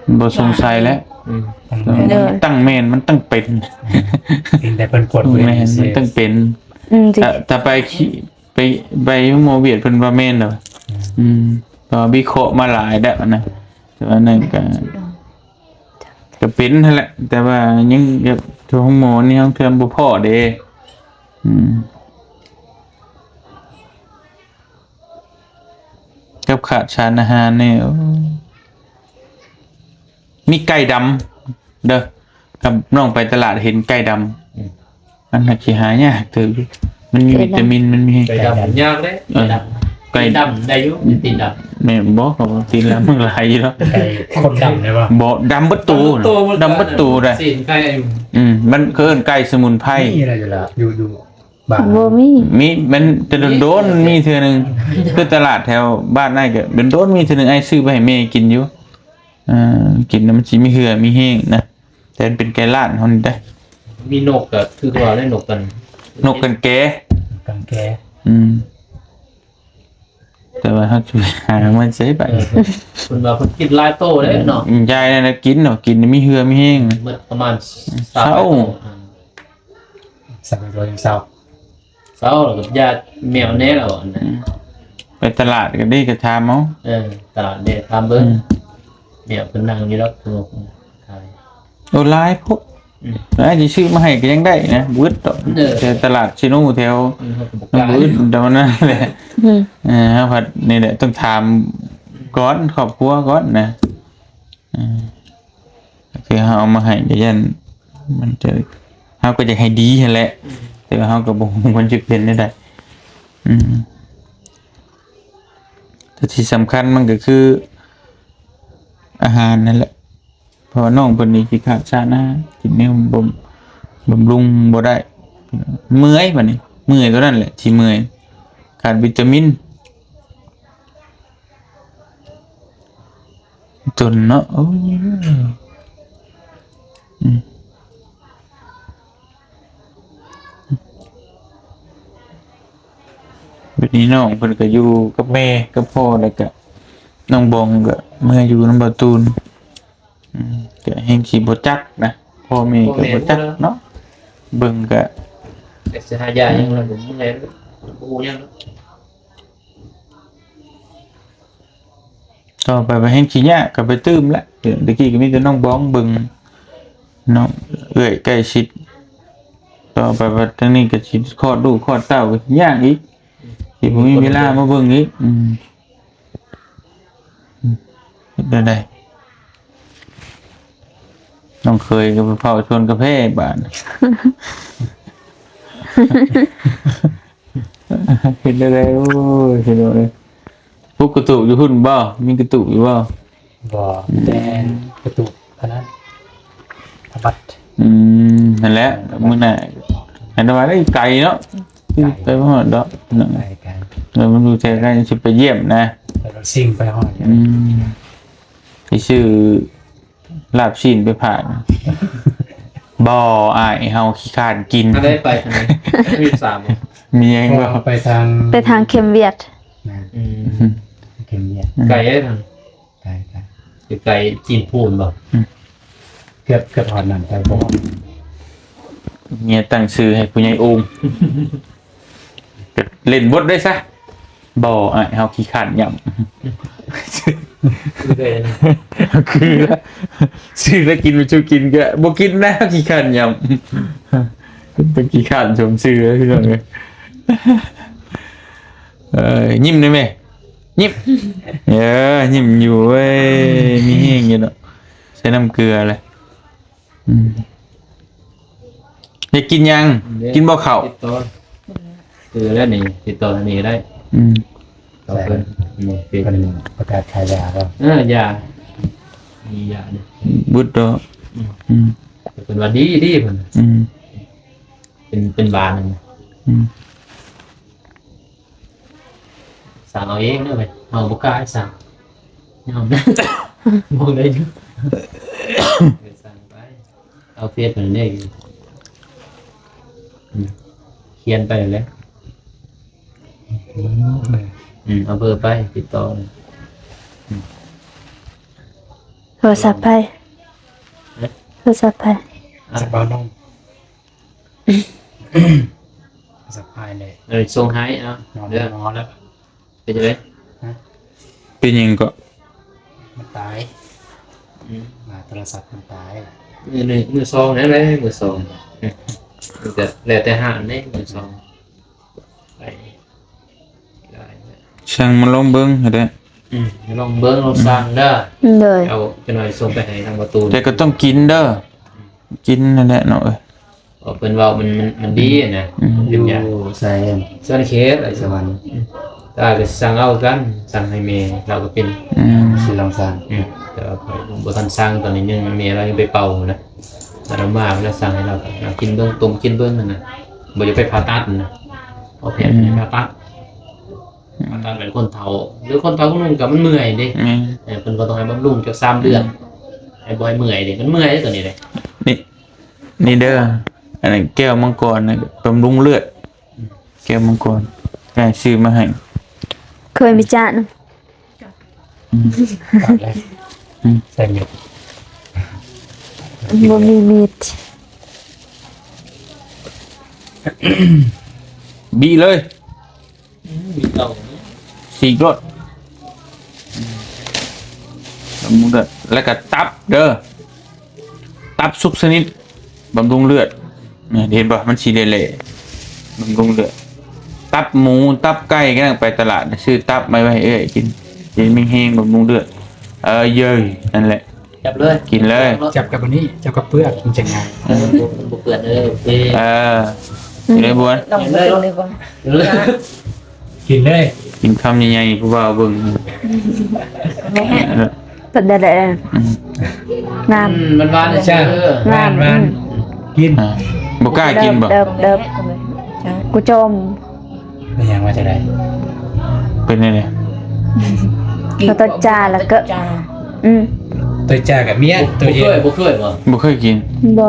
อืม บ่สงสัยแล้ว อืม ตั้งแม่น เออ ตั้งแม่น มันตั้งเป็น เพียงแต่เพิ่นกวดบ่เห็น แม่น ซื่อ มันตั้งเป็น อืม จริง ถ้า ถ้าไปขี้ ไป ไปหมอเวียดเพิ่นว่าแม่นแล้ว อืม อืม เพราะว่าวิเคราะห์มาหลายแล้วนะ แต่ว่านั่นก็ ก็เป็นนั่นแหละ แต่ว่ายังแบบโรงหมอนี่เฮาเทื่อบ่พ้อเด้ อืม กับขาดสารอาหารนี่ โอ้ มีไก่ดำเด้อ กับน้องไปตลาดเห็นไก่ดำ อืม มันหาสิหายากเติบอยู่ มันมี ไก่ดำ วิตามิน มันมี ไก่ดำยากเด้ เออ ไก่ดำ ไก่ ตีนดำได้อยู่ ตีนดำ แม่นบ่ เขาว่าตีนดำมันหลายอยู่แล้ว ไก่คนดำได้บ่ บ่ ดำเบิดโต ดำเบิดโต ดำเบิดโตได้ สินไก่ อืม มันเอิ้นไก่สมุนไพร มีอะไรอยู่แล้ว อยู่ อยู่บ้าน บ่มี มี มันแต่โดนๆ มันมีเทื่อหนึ่ง คือตลาดแถวบ้านอ้ายก็โดนๆ มีเทื่อหนึ่ง อ้ายซื้อไปให้แม่กินอยู่ เอ่อ กินแล้วมันสิมีเหื่อมีแฮงนะ แต่มันเป็นไก่ล้านเฮานี่ได้ มีนกก็คือว่าได้นกกัน นกกันแก กันแก อืม แต่ว่าเฮาสิไปหามันใช้ไป เออ เพิ่นว่าเพิ่นกินหลายโตเด้เนาะ อืม ยายนั่นน่ะกินเนาะ กินมีเหื่อมีแฮง หมดประมาณ เศร้า สามโต อ่า สามโตยังเศร้า เศร้าแล้วก็ญาติแมวแน่แล้วอันนั้น อืม ไปตลาดก็ได้ก็ถามเอา เออ ตลาดเด้ถามเบิ่ง อืม แมวเพิ่นนั่งอยู่ดอก เพิ่นขาย โอ้ หลายพุ้น อืม แล้วสิซื้อมาให้ก็ยังได้นะ บ่อึดดอก เออ แต่ตลาดชิโนแถว อืม เขาก็บ่กล้า บ่อึดดอกนั่นแหละ อืม เออ เฮาพัดนี่แหละ ต้องถามก่อน ครอบครัวก่อนนะ อืม ก็คือเฮาเอามาให้ก็ย่านมันจะ เฮาก็อยากให้ดีหั้นแหละ อืม แต่ว่าเฮาก็บ่ฮู้มันสิเป็นจั่งใด อืม แต่ที่สำคัญมันก็คืออาหารนั่นแหละ เพราะว่าน้องเพิ่นนี่ขี้คร้านชานะ กินแนวบ่ บำรุงบ่ได้ เมื่อยบัดนี้ เมื่อยเท่านั้นแหละที่เมื่อย ขาดวิตามิน จนเนาะ โอ้ อืม บัดนี้น้องเพิ่นก็อยู่กับแม่กับพ่อ แล้วก็น้องบองก็เมือนอยู่นำบ่าวตูน อืม ก็แฮงสิบ่จักนะ พ่อแม่ก็บ่จักเนาะ เบิ่งก็ แต่สิหายาหยังแล้วบ่เมื่อย บ่ฮู้หยังเนาะ ต่อไปไปแฮงขี้ยากก็ไปตื่มละ เดี๋ยวตะกี้ก็มีแต่น้องบองเบิ่ง น้องเอื้อยใกล้ชิด ต่อไปบัดนี้ก็สิคลอดลูกคลอดเต้าก็สิยากอีก สิบ่มีเวลามาเบิ่งอีก อืม อืม เฮ็ดแนวใด น้องเขยก็ไปเผาสวนกาแฟบาด เฮ็ดแนวใด โอ้ย พี่น้องเอ้ย ปลุกกระตุกอยู่พุ้นบ่ มีกระตุกอยู่บ่ บ่ อืม แต่กระตุกอันนั้น สะบัด อืม นั่นแหละ มื้อหน้า อันนั้นว่าได้ไกลเนาะ ไกล ไปบ่ฮอดดอก ไกล ไกล แล้วมันอยู่แถวใกล้ สิไปเยี่ยมนะ แล้วเราซิ่งไปฮอด อืม ไปซื้อลาบชิ้นไปฝาก บ่ อ้าย เฮาขี้คร้านกิน อันใดไปทางไหน มีสามบ่ มีหยังบ่ ไปทาง ไปทางเข้มเวียด นะ อืม เข้มเวียด ไกลเด้อทาง ไกล ไกล อยู่ไกลจีนพูนบ่ อืม เกือบ เกือบฮอดนั่น แต่บ่ฮอด เมียตั้งชื่อให้ผู้ใหญ่โอ่ง ก็เล่นบทได้ซะ บ่ อ้าย เฮาขี้คร้านหย่ำ คือเด้นะ คือละ ซื้อแล้วกิน บ่ชูกินก็บ่กินนะ ขี้คร้านหย่ำ เป็นขี้คร้านสมชื่อเลยพี่น้องเอ้ย เออ ยิ้มได้ไหม ยิ้ม เออ ยิ้มอยู่เว้ย มีแฮงอยู่เนาะ ใส่น้ำเกลือเลย อืม อยากกินหยัง เด้ กินบ่ข้าว ติดต่อ คือแล้วนี่ ติดต่อทางนี้ก็ได้ อืม ต่อเพิ่น นี่ เพิ่นประกาศขายยาแล้ว เออ ยา มียานี่ บุดดอก อืม อืม แต่เพิ่นว่าดี ดีเพิ่น อืม เป็น เป็นบาทหนึ่ง อืม สั่งเอาเองเด้อเว้ย เฮาบ่กล้าสั่ง ยอมนะ มองได้อยู่ สั่งไป เอาเฟซมันได้อยู่ อืม เขียนไปเลย อืม เอาเบอร์ไป ติดต่อเลย อืม โทรศัพท์ไผ เอ๊ะ โทรศัพท์ไผ อ่ะ สบายน้อง สบายเลย เออ ส่งให้ เอา นอน เด้อ หมอแล้ว เป็นจังได๋ ฮะ เป็นหยังก็ มันตาย อืม มาโทรศัพท์มันตาย มือหนึ่ง มือสองนั่นแหละ มือสอง อืม มันก็แล้วแต่ห้างเด้ มือสอง ไป ได้ ช่างมาลองเบิ่งให้ได้ อืม ลองเบิ่ง ลองสั่งเด้อ โดย เอาจักหน่อยส่งไปให้ทางประตู แต่ก็ต้องกินเด้อ กินนั่นแหละเนาะเอ้ย เพราะเพิ่นเว้ามัน มัน มันดีอะนะ อืม เป็นหยัง อยู่ไส สวรรณเขต ไอ้สวรรค์ อืม แต่ว่าก็สั่งเอากัน สั่งให้แม่ลาวก็เป็น อืม สิลองสั่ง อืม แต่ว่าข้อยบ่ทันสั่ง ตอนนี้ยังแม่ลาวยังไปเป่าอยู่นะ แต่ลาวมาแล้วสั่งให้ลาวก็กินเบิ่ง ต้มกินเบิ่งนั่นน่ะ บ่อยากไปผ่าตัดนั่นน่ะ เพราะแพทย์ อืม ผ่าตัด ผ่าตัดเป็นคนเฒ่า หรือคนเฒ่าคนหนึ่งก็มันเมื่อยเด้ แม่น เออ เพิ่นก็ต้องให้บำรุงจักสามเดือน ให้บ่ให้เมื่อยเด้ มันเมื่อยเด้ตัวนี้เด้ นี่ นี่เด้อ อันนี้แก้วมังกรนะ บำรุงเลือด แก้วมังกร ยายซื้อมาให้ เคยมีจาน อืม ตัดเลย อืม ใส่เม็ด บ่มีมีด บีเลย อืม มีเตา ฉีกรส บำรุงเลือด แล้วก็ตับเด้อ ตับสุกสนิท บำรุงเลือด เนี่ย เห็นปะ มันสีเหล่ๆ บำรุงเลือด ตับหมู ตับไก่ ก็ไปตลาด ซื้อตับมาไว้ให้เอ้ยกิน กินมีแฮง บำรุงเลือด เออ เย้ย นั่นแหละ จับเลย กินเลย จับกับอันนี้ จับกับเปลือก มันจะง่าย เออ มันบ่เปื้อน เออ โอเค เออ กินเลยบวน ลองเบิ่งเลยบ่ เออ กินเลย กินคำใหญ่ๆ ผู้บ่าวเบิ่ง แม่ เออ เป็นได้แหละ อืม น้ำ อืม มันหวาน ใช่ เออ หวาน น้ำ หวาน อืม กิน อ่า บ่กล้ากินบ่ เดิบ เดิบ เดิบ กูจม เป็นหยังว่าจะได้ เป็นไงเนี่ย กิน ก็ต้นจาแล้วก็ ต้นจา อืม ตัวจ่ากับเมีย บ่ ตัวเย็น บ่เคย บ่เคยบ่ บ่เคยกิน บ่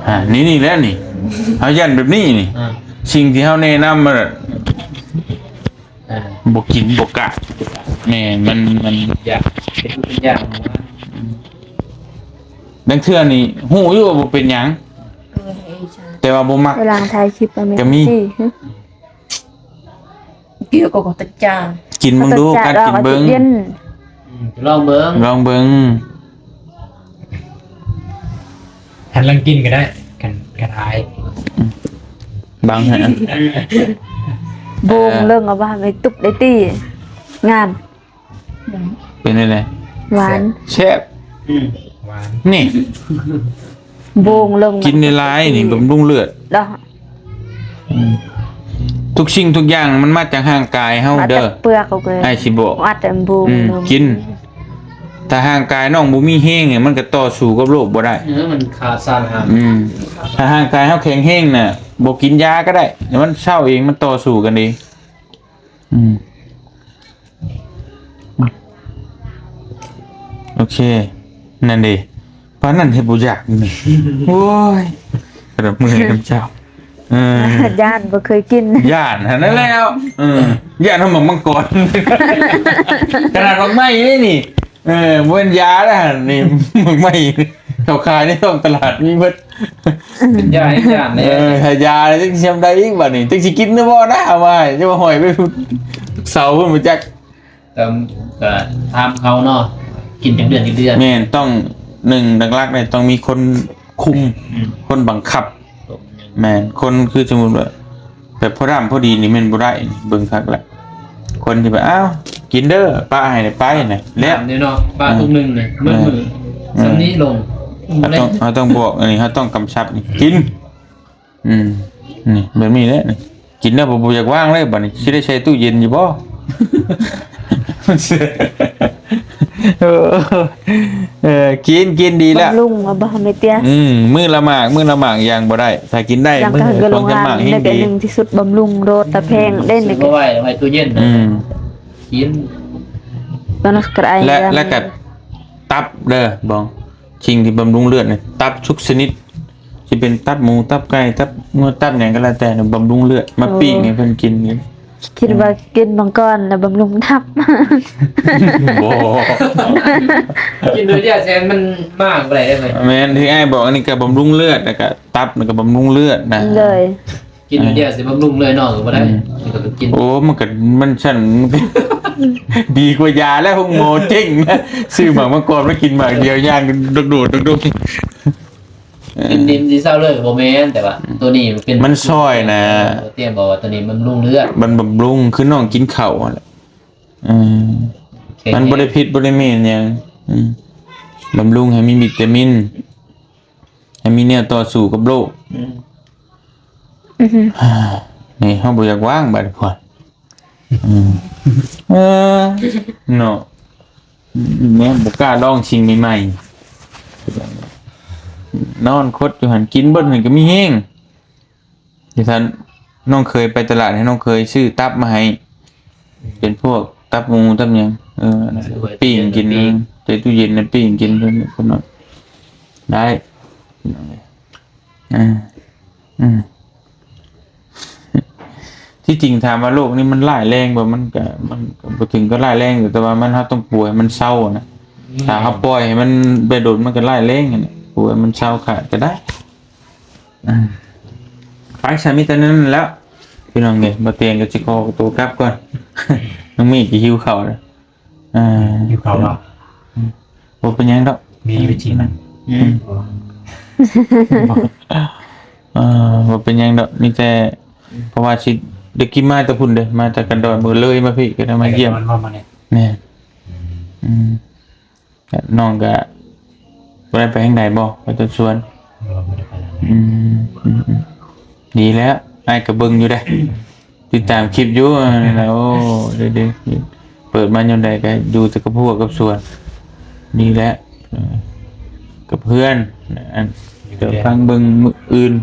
อ่า นี่ นี่แหละนี่ เฮาย่านแบบนี้นี่ อ่า สิ่งที่เฮาแนะนำมาน่ะ อ่า บ่กินบ่กะ แม่น มัน มัน อยากเป็นทุกอย่าง บางเทื่อนี่ฮู้อยู่ว่าบ่เป็นหยัง เออ เออ ใช่ แต่ว่าบ่มัก เวลาถ่ายคลิปอะ ก็มี สิ เกี่ยวกับตะจา กินเบิ่งดู กัดกินเบิ่ง เย็น อืม ลองเบิ่ง ลองเบิ่ง หันหลังกินก็ได้ กัน กันอาย อืม บังให้ โบงเรื่องเอาว่าไม่ตุกได้ตี้ งาม เป็นอะไร หวาน แซ่บ อืม หวาน นี่ โบงเรื่อง กินในร้ายนี่บำรุงเลือด เนาะ อืม ทุกสิ่งทุกอย่างมันมาจากร่างกายเฮา มา เด้ จาก อ เปลือกเอาเลย ไอ้สิบอก อัดอันโบง อืม เรื่อง กิน ถ้าร่างกายน้องบ่มีแฮงเนี่ย มันก็ต่อสู้กับโรคบ่ได้ เออ มันขาดสารอาหาร อืม ถ้าร่างกายเฮาแข็งแรงน่ะ บ่กินยาก็ได้ เดี๋ยวมันเซาเอง มันต่อสู้กันเอง อืม โอเค นั่นเด้ ปานนั้นเฮ็ดบ่อยากนี่ โอ้ย ระดับมือน้ำเจ้า เออ ย่านบ่เคยกิน ย่านหั่นแหล้ว เออ ย่านเฮาหมากมังกร ขนาดหมากไม้นี่นี่ เออ บ่แม่นยาแล้วหั่นนี่ หมากไม้ เขาขายในท้องตลาดมีเบิด เป็นยาให้ย่านเลย เออ ถ้ายาแล้วจักสิยามใดอีกบัดนี้ จักสิกินหรือบ่นะ เอาไว้ จะมาห้อยไปเสาพุ้นบ่จัก แต่ก็ถามเขาเนาะ กินจักเดือนจักเดือน แม่น ต้อง หนึ่ง หลักๆ เนี่ยต้องมีคนคุม อืม คนบังคับ แม่น คนคือสมมุติว่า แบบพอดำพอดีนี่แม่นบ่ได้ เบิ่งคักแล้ว คนที่แบบ อ้าว กินเด้อ ปะให้ไปนะ แล้ว นี่เนาะ ปะ อืม ถุงหนึ่งเนี่ย มื้อ อืม มื้อ อืม ส่ำนี้ลง เฮาต้อง เฮาต้องบอก อันนี้เฮาต้องกำชับนี่ กิน อืม นี่ แบบนี้แหละนี่ กินแล้วบ่ บ่อยากวางเลย บัดนี้สิได้ใส่ตู้เย็นอยู่บ่ เออ เออ กิน กินดีแล้ว บำรุง เอาบ่ แม่เตี้ย อืม มื้อละหมาก มื้อละหมากยังบ่ได้ ถ้ากินได้ ยัง มื้อ ก็ สองสามหมาก ลงล่าง แฮง ได้แต่ ดี หนึ่งที่สุด บำรุงโลด แต่แพงได้ ซื้อ นี่ มาไว้ ไว้ตู้เย็น อืม กิน ตอนนั้นก็ไอ้ และ ยัง และก็ตับเด้อ บอง สิ่งที่บำรุงเลือดเนี่ย ตับทุกชนิด สิเป็นตับหมู ตับไก่ ตับงัว ตับหยังก็แล้วแต่เนี่ย บำรุงเลือด มา โอ้ ปิ้งให้เพิ่นกินนี่ คิดว่ากินมังกรแล้วบำรุงตับ บ่ กินโดยเดียวแซนมันมากไปได้ไหม แม่นที่อ้ายบอก อันนี้ก็บำรุงเลือด แล้วก็ตับนี่ก็บำรุงเลือดนะ เลย กินโดยเดียวสิบำรุงเลยเนาะ ก็บ่ได้ อืม มันก็ต้องกิน โอ้ มันก็ มันสั่น มันก็ ดีกว่ายาแล้ว ห้องหมอเจ๊งนะ ซื้อหมากมังกรมากินหมากเดียว ย่างโดดๆ โดดๆ เออ กินนิ่มสิเซาเลย บ่แม่น แต่ว่า อืม ตัวนี้มันเป็น มันซ่อยนะ เออ เตรียมบอกว่าตัวนี้มันบำรุงเลือด มันบำรุง คือน้องกินข้าวหั่นแหละ เออ แข็งแรง มันบ่ได้ผิดบ่ได้แม่นหยัง อืม บำรุงให้มีวิตามิน ให้มีแนวต่อสู้กับโรค อืม อือฮึ นี่เฮาบ่อยากวางบัดนี้พ่อ อืม เออ เนาะ แม่นบ่กล้าลองสิ่งใหม่ๆ นอนคดอยู่หั่น กินเบิดหั่นก็มีแฮง ที่ท่านน้องเคยไปตลาดให้น้องเคยซื้อตับมาให้ เป็นพวกตับหมูตับหยัง เออ ปิ้งกิน ปิ้ง ใส่ตู้เย็นนะ ปิ้งกินเพิ่น เพิ่นว่าได้ อ่า อืม ที่จริงถามว่าโรคนี้มันร้ายแรงบ่ มันก็ มันก็บ่ถึงก็ร้ายแรง แต่ว่ามัน เราต้องปล่อยให้มันเซาอะนะ อืม ถ้าเราปล่อยให้มันไปโดน มันก็ร้ายแรงอะนะ ปล่อยให้มันเซาขาดก็ได้ อ่า ไป ซะมีแต่นั้นแหล้ว พี่น้องเอ้ย บ่เตียงก็สิขอตัวกลับก่อน น้องมีก็หิวข้าวแล้ว อ่า หิวข้าวเหรอ อืม บ่เป็นหยังดอก มีวิธีมัน อืม เออ บ่เป็นหยังดอก มีแต่ เพราะว่าสิได้กินมาแต่พุ้นเด้ มาแต่กันดอน มื้อเลยมาพี้ก็ได้มาเยี่ยม แต่กันดอนมา มาเนี่ย แม่น อืม อืม น้องก็บ่ได้ไปทางใดบ่ ไปแต่สวน บ่ บ่ได้ไปทางใด อืม อืม อืม ดีแล้ว อ้ายก็เบิ่งอยู่เด้ ติดตามคลิปอยู่ เออ นั่นแหละ โอ้ เด้ๆ เปิดมายามใดก็อยู่แต่กับครัวกับสวน ดีแล้ว เออ กับเฮือน อัน เดี๋ยวฟังเบิ่งมื้ออื่น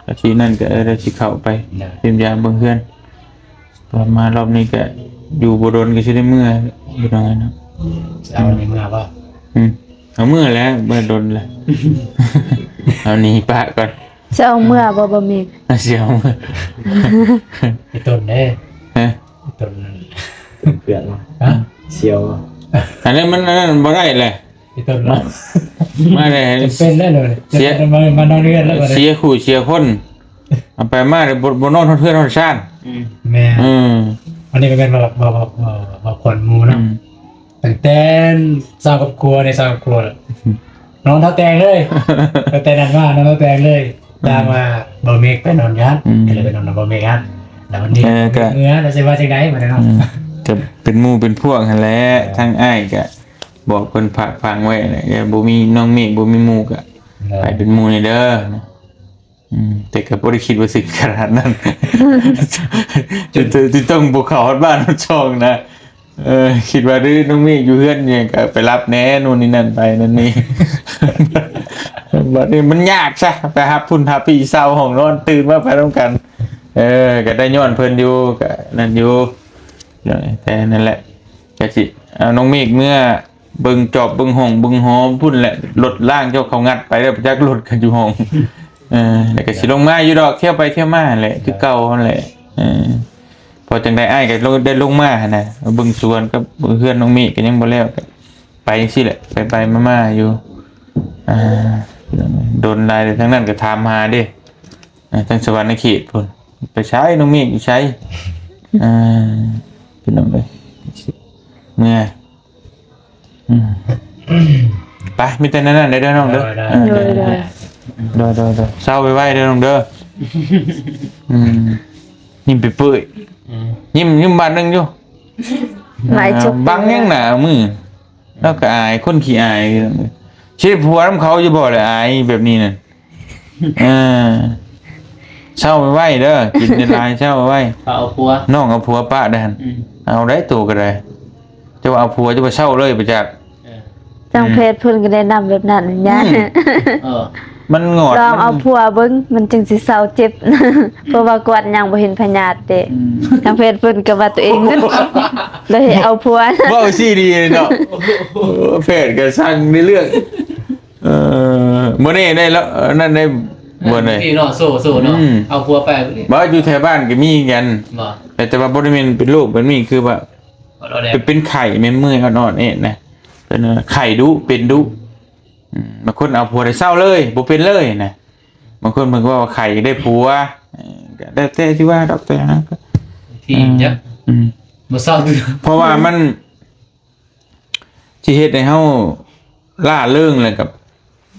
ก็สินั่นก็ เออ เดี๋ยวสิเข้าไป ได้ เยี่ยมยามเบิ่งเฮือน ว่ามารอบนี้ก็อยู่บ่โดนก็สิได้เมือ อยู่ตรงนั้นเนาะ สิเอาในเมือบ่ อืม เอาเมือแล้ว บ่โดนแล้ว เอาหนีปะก่อน สิเอาเมือบ่ บ่มี สิเอาเมือ ไอ้ต้นเด้ ฮะ ไอ้ต้นนั่น เปื่อนบ่ ฮะ เสียวบ่ อันนั้นมัน อันนั้นบ่ได้เลย ไอ้ต้น มา มาเลย จำเป็นแล้วเลย เสีย จะมามานอนเฮือนแล้วบัดนี้ เสียคู่เสียคน เอาไปมาเลย บ่ บ่นอนเฮือนนอนซ่าน อืม แม่น อืม อันนี้ก็เป็นว่า ว่า ว่า ว่า ว่าคนหมู่เนาะ อืม ตั้งแต่สร้างครอบครัว ในสร้างครอบครัวแล้ว อืม นอนเท้าแตงเลย ตั้งแต่นั้นมานอนเท้าแตงเลย ตามว่าบ่าวเมฆไปนอนอยู่หั่น อืม ก็เลยไปนอนกับบ่าวเมฆหั่น แล้ววันนี้ เออ ก็ เมื่อแล้วสิว่าจังใด๋บัดนี้เนาะ อืม ก็เป็นหมู่เป็นพวกหั่นแหละ ทางอ้ายก็บอกเพิ่นฝากฝังไว้แหละ อย่าบ่มีน้องเมฆบ่มีหมู่ก็ เออ ไปเป็นหมู่นี่เด้อ อืม แต่ก็บ่ได้คิดว่าสิขนาดนั้น จน จน จนต้องบ่เข้าฮอดบ้านฮอดช่องนะ เออ คิดว่า เด้อ น้องเมฆอยู่เฮือนเนี่ย ก็ไปรับแหน่ นู่นนี่นั่นไปนั่นนี่ บัดนี้มันยากซะ ไปฮับพุ้นฮับพี้ เช่าห้องนอน ตื่นมาไปนำกัน เออ ก็ได้ย้อนเพิ่นอยู่ ก็นั่นอยู่ แต่นั่นแหละ ก็สิเอาน้องเมฆเมือเบิ่งจอบเบิ่งห้องเบิ่งหอพุ้นแหละ รถล้างเจ้าเขางัดไปแล้ว จักรถก็อยู่ห้อง เออ แล้วก็สิลงมาอยู่ดอก เที่ยวไปเที่ยวมาหั่นแหละ คือเก่าหั่นแหละ เออ พอจังใด๋อ้ายก็ลง ได้ลงมาหั่นนะ เบิ่งสวนกับเฮือนน้องเมฆก็ยังบ่แล้ว ก็ไปจังซี่แหละ ไปๆ มาๆ อยู่ อ่า โดนหลาย ทางนั้นก็ถามหาเด้ อ่า ทางสวรรค์เขตพุ้น ไปไส น้องเมฆอยู่ไส อ่า พี่น้องเอ้ย เมือ อืม ไป มีแต่นั้นๆ เด้อน้องเด้อ ได้ๆ เออ โดย โดย โดย โดย โดย เซาไวๆ เด้อน้องเด้อ อืม ยิ้มเปื่อยๆ อืม ยิ้ม ยิ้มบานหนึ่งอยู่ หลายจุด บังยังหน้ามือ แล้วก็อาย คนขี้อาย สิได้ผัวนำเขาอยู่บ่ล่ะ อายแบบนี้น่ะ เออ เซาไวๆ เด้อ กินหลายๆ เซาไวๆ เขาเอาผัว น้องเอาผัวปะได้หั่น อืม เอาได้ตัวก็ได้ จะว่าเอาผัวจะว่าเซาเลยไปจาก เออ ทางแพทย์เพิ่นก็แนะนำแบบนั้น อืม ยา เออ มันงอด ลองเอา มัน ผัวเบิ่ง มันจึงสิเซาเจ็บ เพราะว่ากวดยังบ่เห็นพยาธิเด้ อืม ทางแพทย์เพิ่นก็ว่าตัวเอง เลยให้เอาผัว เว้าซี่ดีเนาะ เออ แพทย์ก็สั่งในเรื่อง เออ มื้อนี้ได้แล้ว เออ นั่นได้ บ่ได้ นี่เนาะ โซ่ โซ่เนาะ อืม เอาผัวไป บ่ อยู่แถวบ้านก็มีกัน บ่ แต่ แต่ว่าบ่ได้แม่นเป็นโรคแบบนี้ คือว่า บ่ได้ เป็น เป็นไข้แม่นเมื่อยอ่อนๆ เองนะ เป็นไข้ดุ เป็นดุ อืม บางคนเอาผัวได้เซาเลย บ่เป็นเลยนะ บางคนเพิ่นก็ว่าไข้ได้ผัว เออ ก็แล้วแต่สิว่าดอก แต่หยังก็ ที่ เออ เนี่ย อืม บ่เซา เพราะว่ามัน สิเฮ็ดให้เฮาล้าเริงแล้วก็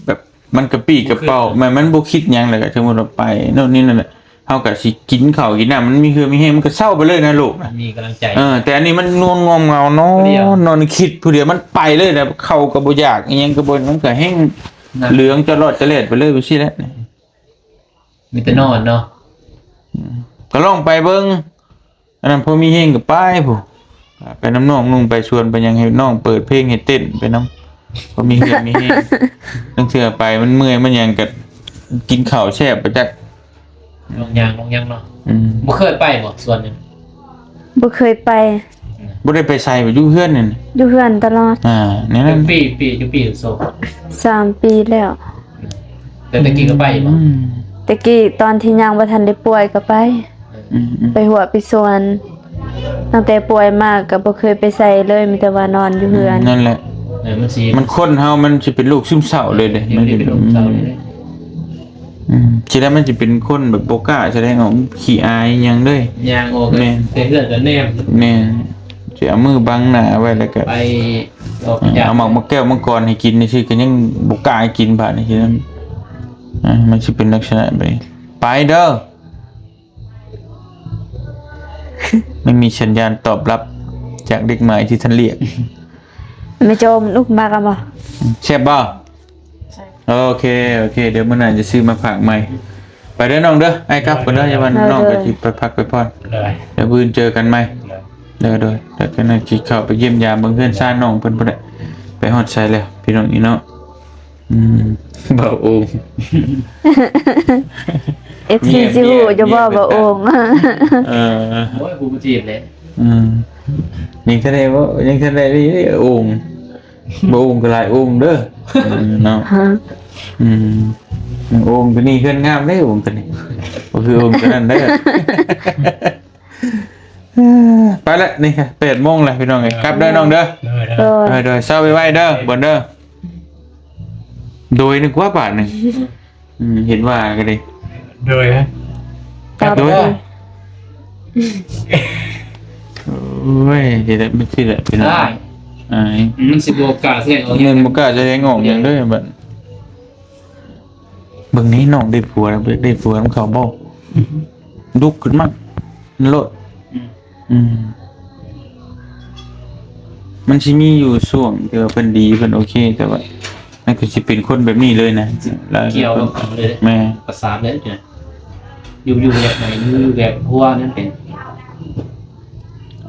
แบบมันกระปรี้กระเปร่า มัน มันบ่คิดหยัง แล้วก็สมมุติว่าไปโน่นนี่นั่นน่ะ เฮาก็สิกินข้าวกินน้ำ มันมีเหื่อมีแฮง มันก็เซาไปเลยนะลูกนะ มีกำลังใจ เออ แต่อันนี้มันนอนง่วงเหงานอน ผู้เดียว นอนคิดผู้เดียว มันไปเลยนะ ข้าวก็บ่อยาก อิหยังก็บ่ มันก็แฮง นะ เหลืองจะรอดจะแลดไปเลย ไปซี่แหละ มีแต่นอนเนาะ อืม ก็ลองไปเบิ่ง อันนั้นพอมีแฮงก็ไปพุ้น ไปนำน้องนุ่ง ไปชวนไปหยัง ให้น้องเปิดเพลงให้เต้นไปนำ พอมีเหื่อมีแฮง ลางเทื่อไปมันเมื่อยมันหยังก็กินข้าวแซ่บไปจัก ลองย่าง ลองย่างเนาะ อืม บ่เคยไปบ่สวนนี่ บ่เคยไป บ่ได้ไปไส บ่อยู่เฮือนนั่น อยู่เฮือนตลอด อ่า แนวนั้น จักปี ปี จักปี โซ่ สามปีแล้ว แต่ตะกี้ก็ไปบ่ อืม แต่กี้ตอนที่ยังบ่ทันได้ป่วยก็ไป อืม อืม ไปหัวไปสวน ตั้งแต่ป่วยมาก็บ่เคยไปไสเลย มีแต่ว่านอนอยู่เฮือน นั่นแหละ เออ มันสิ มันคนเฮามันสิเป็นโรคซึมเศร้าเลยเด้ มันสิเป็นโรคเศร้าเลยเด้ อืม ทีแรกมันสิเป็นคนแบบบ่กล้าแสดงออก ขี้อายหยังเลย ย่างออก แม่น แต่เฮือนก็แนม แม่น สิเอามือบังหน้าไว้แล้วก็ ไปออก เออ จาก เอาหมาก หมากแก้วมังกรให้กินนี่สิ ก็ยังบ่กล้าให้กินบาดนี่สิ อ่า มันสิเป็นลักษณะแบบนี้ ไปเด้อ ไม่มีสัญญาณตอบรับจากเด็กใหม่ที่ท่านเรียก แม่โจมลูกมากะบ่ แซ่บบ่ โอเค โอเค เดี๋ยวมื้อหน้าจะซื้อมาฝากใหม่ ไปเด้อน้องเด้อ อ้ายกลับก่อนเด้อ อย่าว่าน้อง เออ ก็สิไปพักไปผ่อน ได้ เดี๋ยวมื้ออื่นเจอกันใหม่ ได้ เด้อ โดย แล้วก็น่าสิเข้าไปเยี่ยมยามเบิ่งเฮือนซานน้องเพิ่นพุ้นแหละ ไปฮอดไสแล้ว พี่น้องนี่เนาะ อืม บ่าวโอ่ง เอฟซี เงียบ สิฮู้ เงียบ จะบ่ เงียบ บ่าวโอ่ง เออ โอ้ย กูบ่จีบเลย อืม ยังทันได้บ่ ยังทันได้นี่โอ่ง บ่โอ่งก็หลายโอ่งเด้อ อืม เนาะ ฮะ อืม โอ่งตัวนี้เฮือนงามเด้ โอ่งตัวนี้ บ่คือโอ่งตัวนั้นเด้อ ไปละ นี่ค่ะ แปดโมงแล้วพี่น้องเอ้ย กลับเด้อน้องเด้อ เออ เด้อ โดย โดย โดย เซาไวๆเด้อ บ่อนเด้อ โดยนึกว่าบาทหนึ่ง อืม เห็นว่าก็ดี โดยนะ ครับ โดย เด้อ โอ้ย เดี๋ยวมันสิแหละพี่น้อง ได้ อาย มันสิบ่กล้าแสดงออก เงินบ่กล้าแสดงออกหยังเด้อบัด เบิ่งนี่น้องได้ผัวแล้ว ได้ผัวนำเขาบ่ ดุขึ้นมาโลด อืม อืม มันสิมีอยู่ช่วงที่ว่าเพิ่นดี เพิ่นโอเค แต่ว่ามันก็สิเป็นคนแบบนี้เลยนะ แล้ว เกี่ยวกับเขาเลย แม่ ประสาทเลยเนี่ย อยู่ๆแบบไหน อยู่แบบหัวนั่นเป็น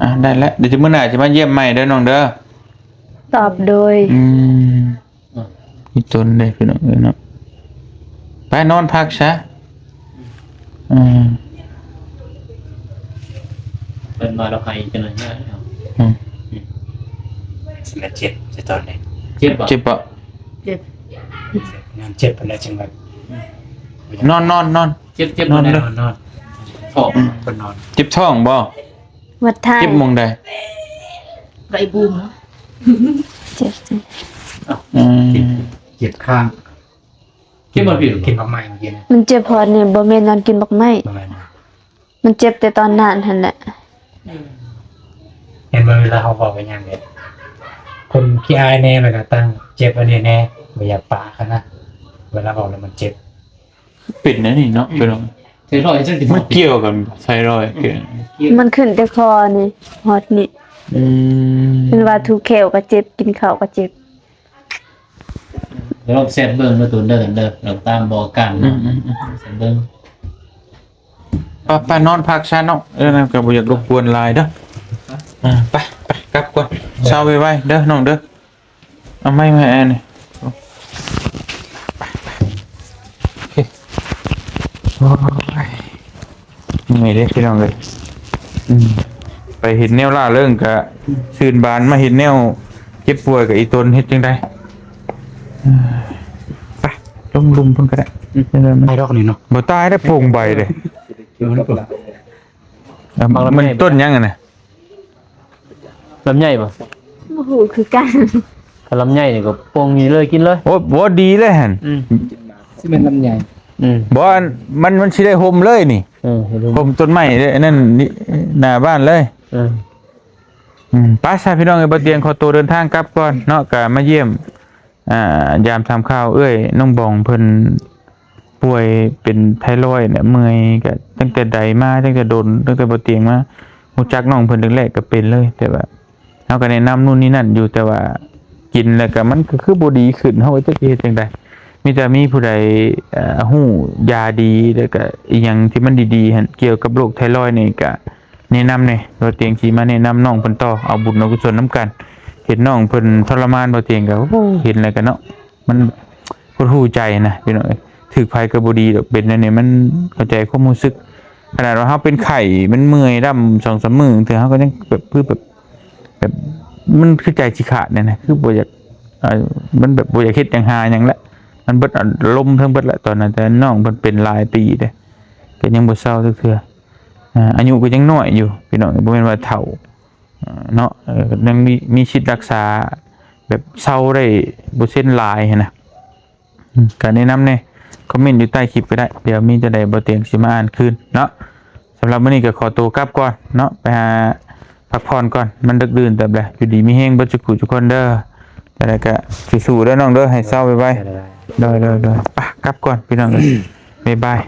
อ่ะ ได้แล้ว เดี๋ยวจะมื้อหน้าจะมาเยี่ยมใหม่เด้อน้องเด้อ ตอบโดย อืม อีตนเด้พี่น้องเอ้ยเนาะ ไปนอนพักซะ อืม เพิ่นมาเราให้จังเลยนะ อืม สิละเจ็บจะตอนนี้ เจ็บบ่ เจ็บปะ เจ็บ งานเจ็บไปแล้วจังเลย นอน นอน นอน เจ็บ เจ็บ นอนเลย นอน นอน ท้อง เพิ่นนอน เจ็บท้องบ่ วัดท่า เจ็บหม่องใด ไรบูม เจ็บ อืม เจ็บข้าง เจ็บบ่ผิด กินบักไม้เมื่อกี้นะ มันเจ็บพอนี่ บ่แม่นนอนกินบักไม้ ประมาณนั้น มันเจ็บแต่ตอนนั้นหั่นแหละ เห็นบ่ เวลาเขาบอกกันอย่างเนี้ย คนขี้อายแน่ แล้วก็ตั้งเจ็บอันนี้แน่ บ่อยากปะเขานะ เวลาบอกแล้วมันเจ็บ เป็นนะนี่เนาะ เป็น ไทรอยด์จังสิ มันเกี่ยวกัน ไทรอยด์เกี่ยว มันขึ้นแต่คอนี่ ฮอดนี่ อืม เป็นว่าถูแข้วก็เจ็บ กินข้าวก็เจ็บ เดี๋ยวลองแซดเบิ่งเด้อตูนเด้อ กันเด้อ ลองตามบอกกัน อืม อืม อืม แซดเบิ่ง ไป ไปนอนพักซะเนาะ เออ นั่นก็บ่อยากรบกวนหลายเด้อ อ่า ไป ไป กลับก่อน เซาไวๆเด้อน้องเด้อ เอาไม้มาแอนนี่ ไป ไป โอเค โอ้ย เมื่อยเด้พี่น้องเอ้ย อืม ไปเห็นแนวล่าเริงกะชื่นบาน มาเห็นแนวเจ็บป่วยกะอีตนเฮ็ดจั่งใด เออ ไป ลงลุมเพิ่นก็ได้ อืม ไปเลยมัน ไอ้ดอกนี่เนาะ บ่ตายได้โป่งใบเลย เดี๋ยวมันก็ อ่ะ มันต้นหยังอะนะ ลำไยบ่ บ่ฮู้คือกัน ถ้าลำไยนี่ก็โป่งนี่เลยกินเลย โอ้ บ่ดีเลยหั่น อืม สิเป็นลำไย อืม บ่ อัน มัน มันสิได้ห่มเลยนี่ เออ ให้ดู ห่มต้นไม้เลย อันนั้นนี่ หน้าบ้านเลย เออ อืม ไปซะพี่น้องเอ้ย บ่เตียงขอตัวเดินทางกลับก่อนเนาะ ก็มาเยี่ยม อ่า ยามถามข่าวเอื้อยน้องบองเพิ่นป่วยเป็นไทรอยด์เนี่ย เมื่อยก็ตั้งแต่ใดมา ตั้งแต่โดน ตั้งแต่บ่เตียงมา รู้จักน้องเพิ่นแรกๆก็เป็นเลย แต่ว่าเฮาก็แนะนำนู่นนี่นั่นอยู่ แต่ว่ากินแล้วก็มันก็คือบ่ดีขึ้น เฮาก็จักสิเฮ็ดจั่งใด มีแต่มีผู้ใด เอ่อ ฮู้ยาดี แล้วก็อีหยังที่มันดีๆ หั่น เกี่ยวกับโรคไทรอยด์นี่ก็ แนะนำแหน่ บ่เตียงสิมาแนะนำน้องเพิ่นต่อ เอาบุญเอากุศลนำกัน เห็นน้องเพิ่นทรมาน บ่เตียงก็ โอ้ เห็นแล้วก็เนาะ มันหดหู่ใจนะพี่น้องเอ้ย ถืกไผก็บ่ดีดอก เป็นแนวนี้มันเข้าใจความรู้สึก ขนาดว่าเฮาเป็นไข้ มันเมื่อยดำสองสามมื้อ เทื่อเฮาก็ยังแบบ คือแบบ แบบ มันคือใจสิขาดเนี่ยนะ คือบ่อยาก เอ่อ มันแบบบ่อยากเฮ็ดหยังหาหยังละ มันเบิดอารมณ์ทั้งเบิดละตอนนั้น แต่น้องเพิ่นเป็นหลายปีเด้ ก็ยังบ่เซาจักเทื่อ อ่า อายุก็ยังน้อยอยู่พี่น้อง บ่แม่นว่าเฒ่า อ่า เนาะ เอ่อ ยังมี มีสิทธิ์รักษาแบบเซาได้เปอร์เซ็นต์หลายหั้นนะ อืม ก็แนะนำแหน่ คอมเมนต์อยู่ใต้คลิปก็ได้ เดี๋ยวมีตัวใดบ่เตียงสิมาอ่านคืนเนาะ สำหรับมื้อนี้ก็ขอตัวกลับก่อนเนาะ ไปหาพักผ่อนก่อน มันดึกดื่นเติบแล้ว อยู่ดีมีแฮงเบิดสุขุทุกคนเด้อ แล้วก็สู้ๆเด้อน้องเด้อ ให้เซาไวๆ ได้ๆ โดยๆๆ ไป กลับก่อนพี่น้องเอ้ย บ๊ายบาย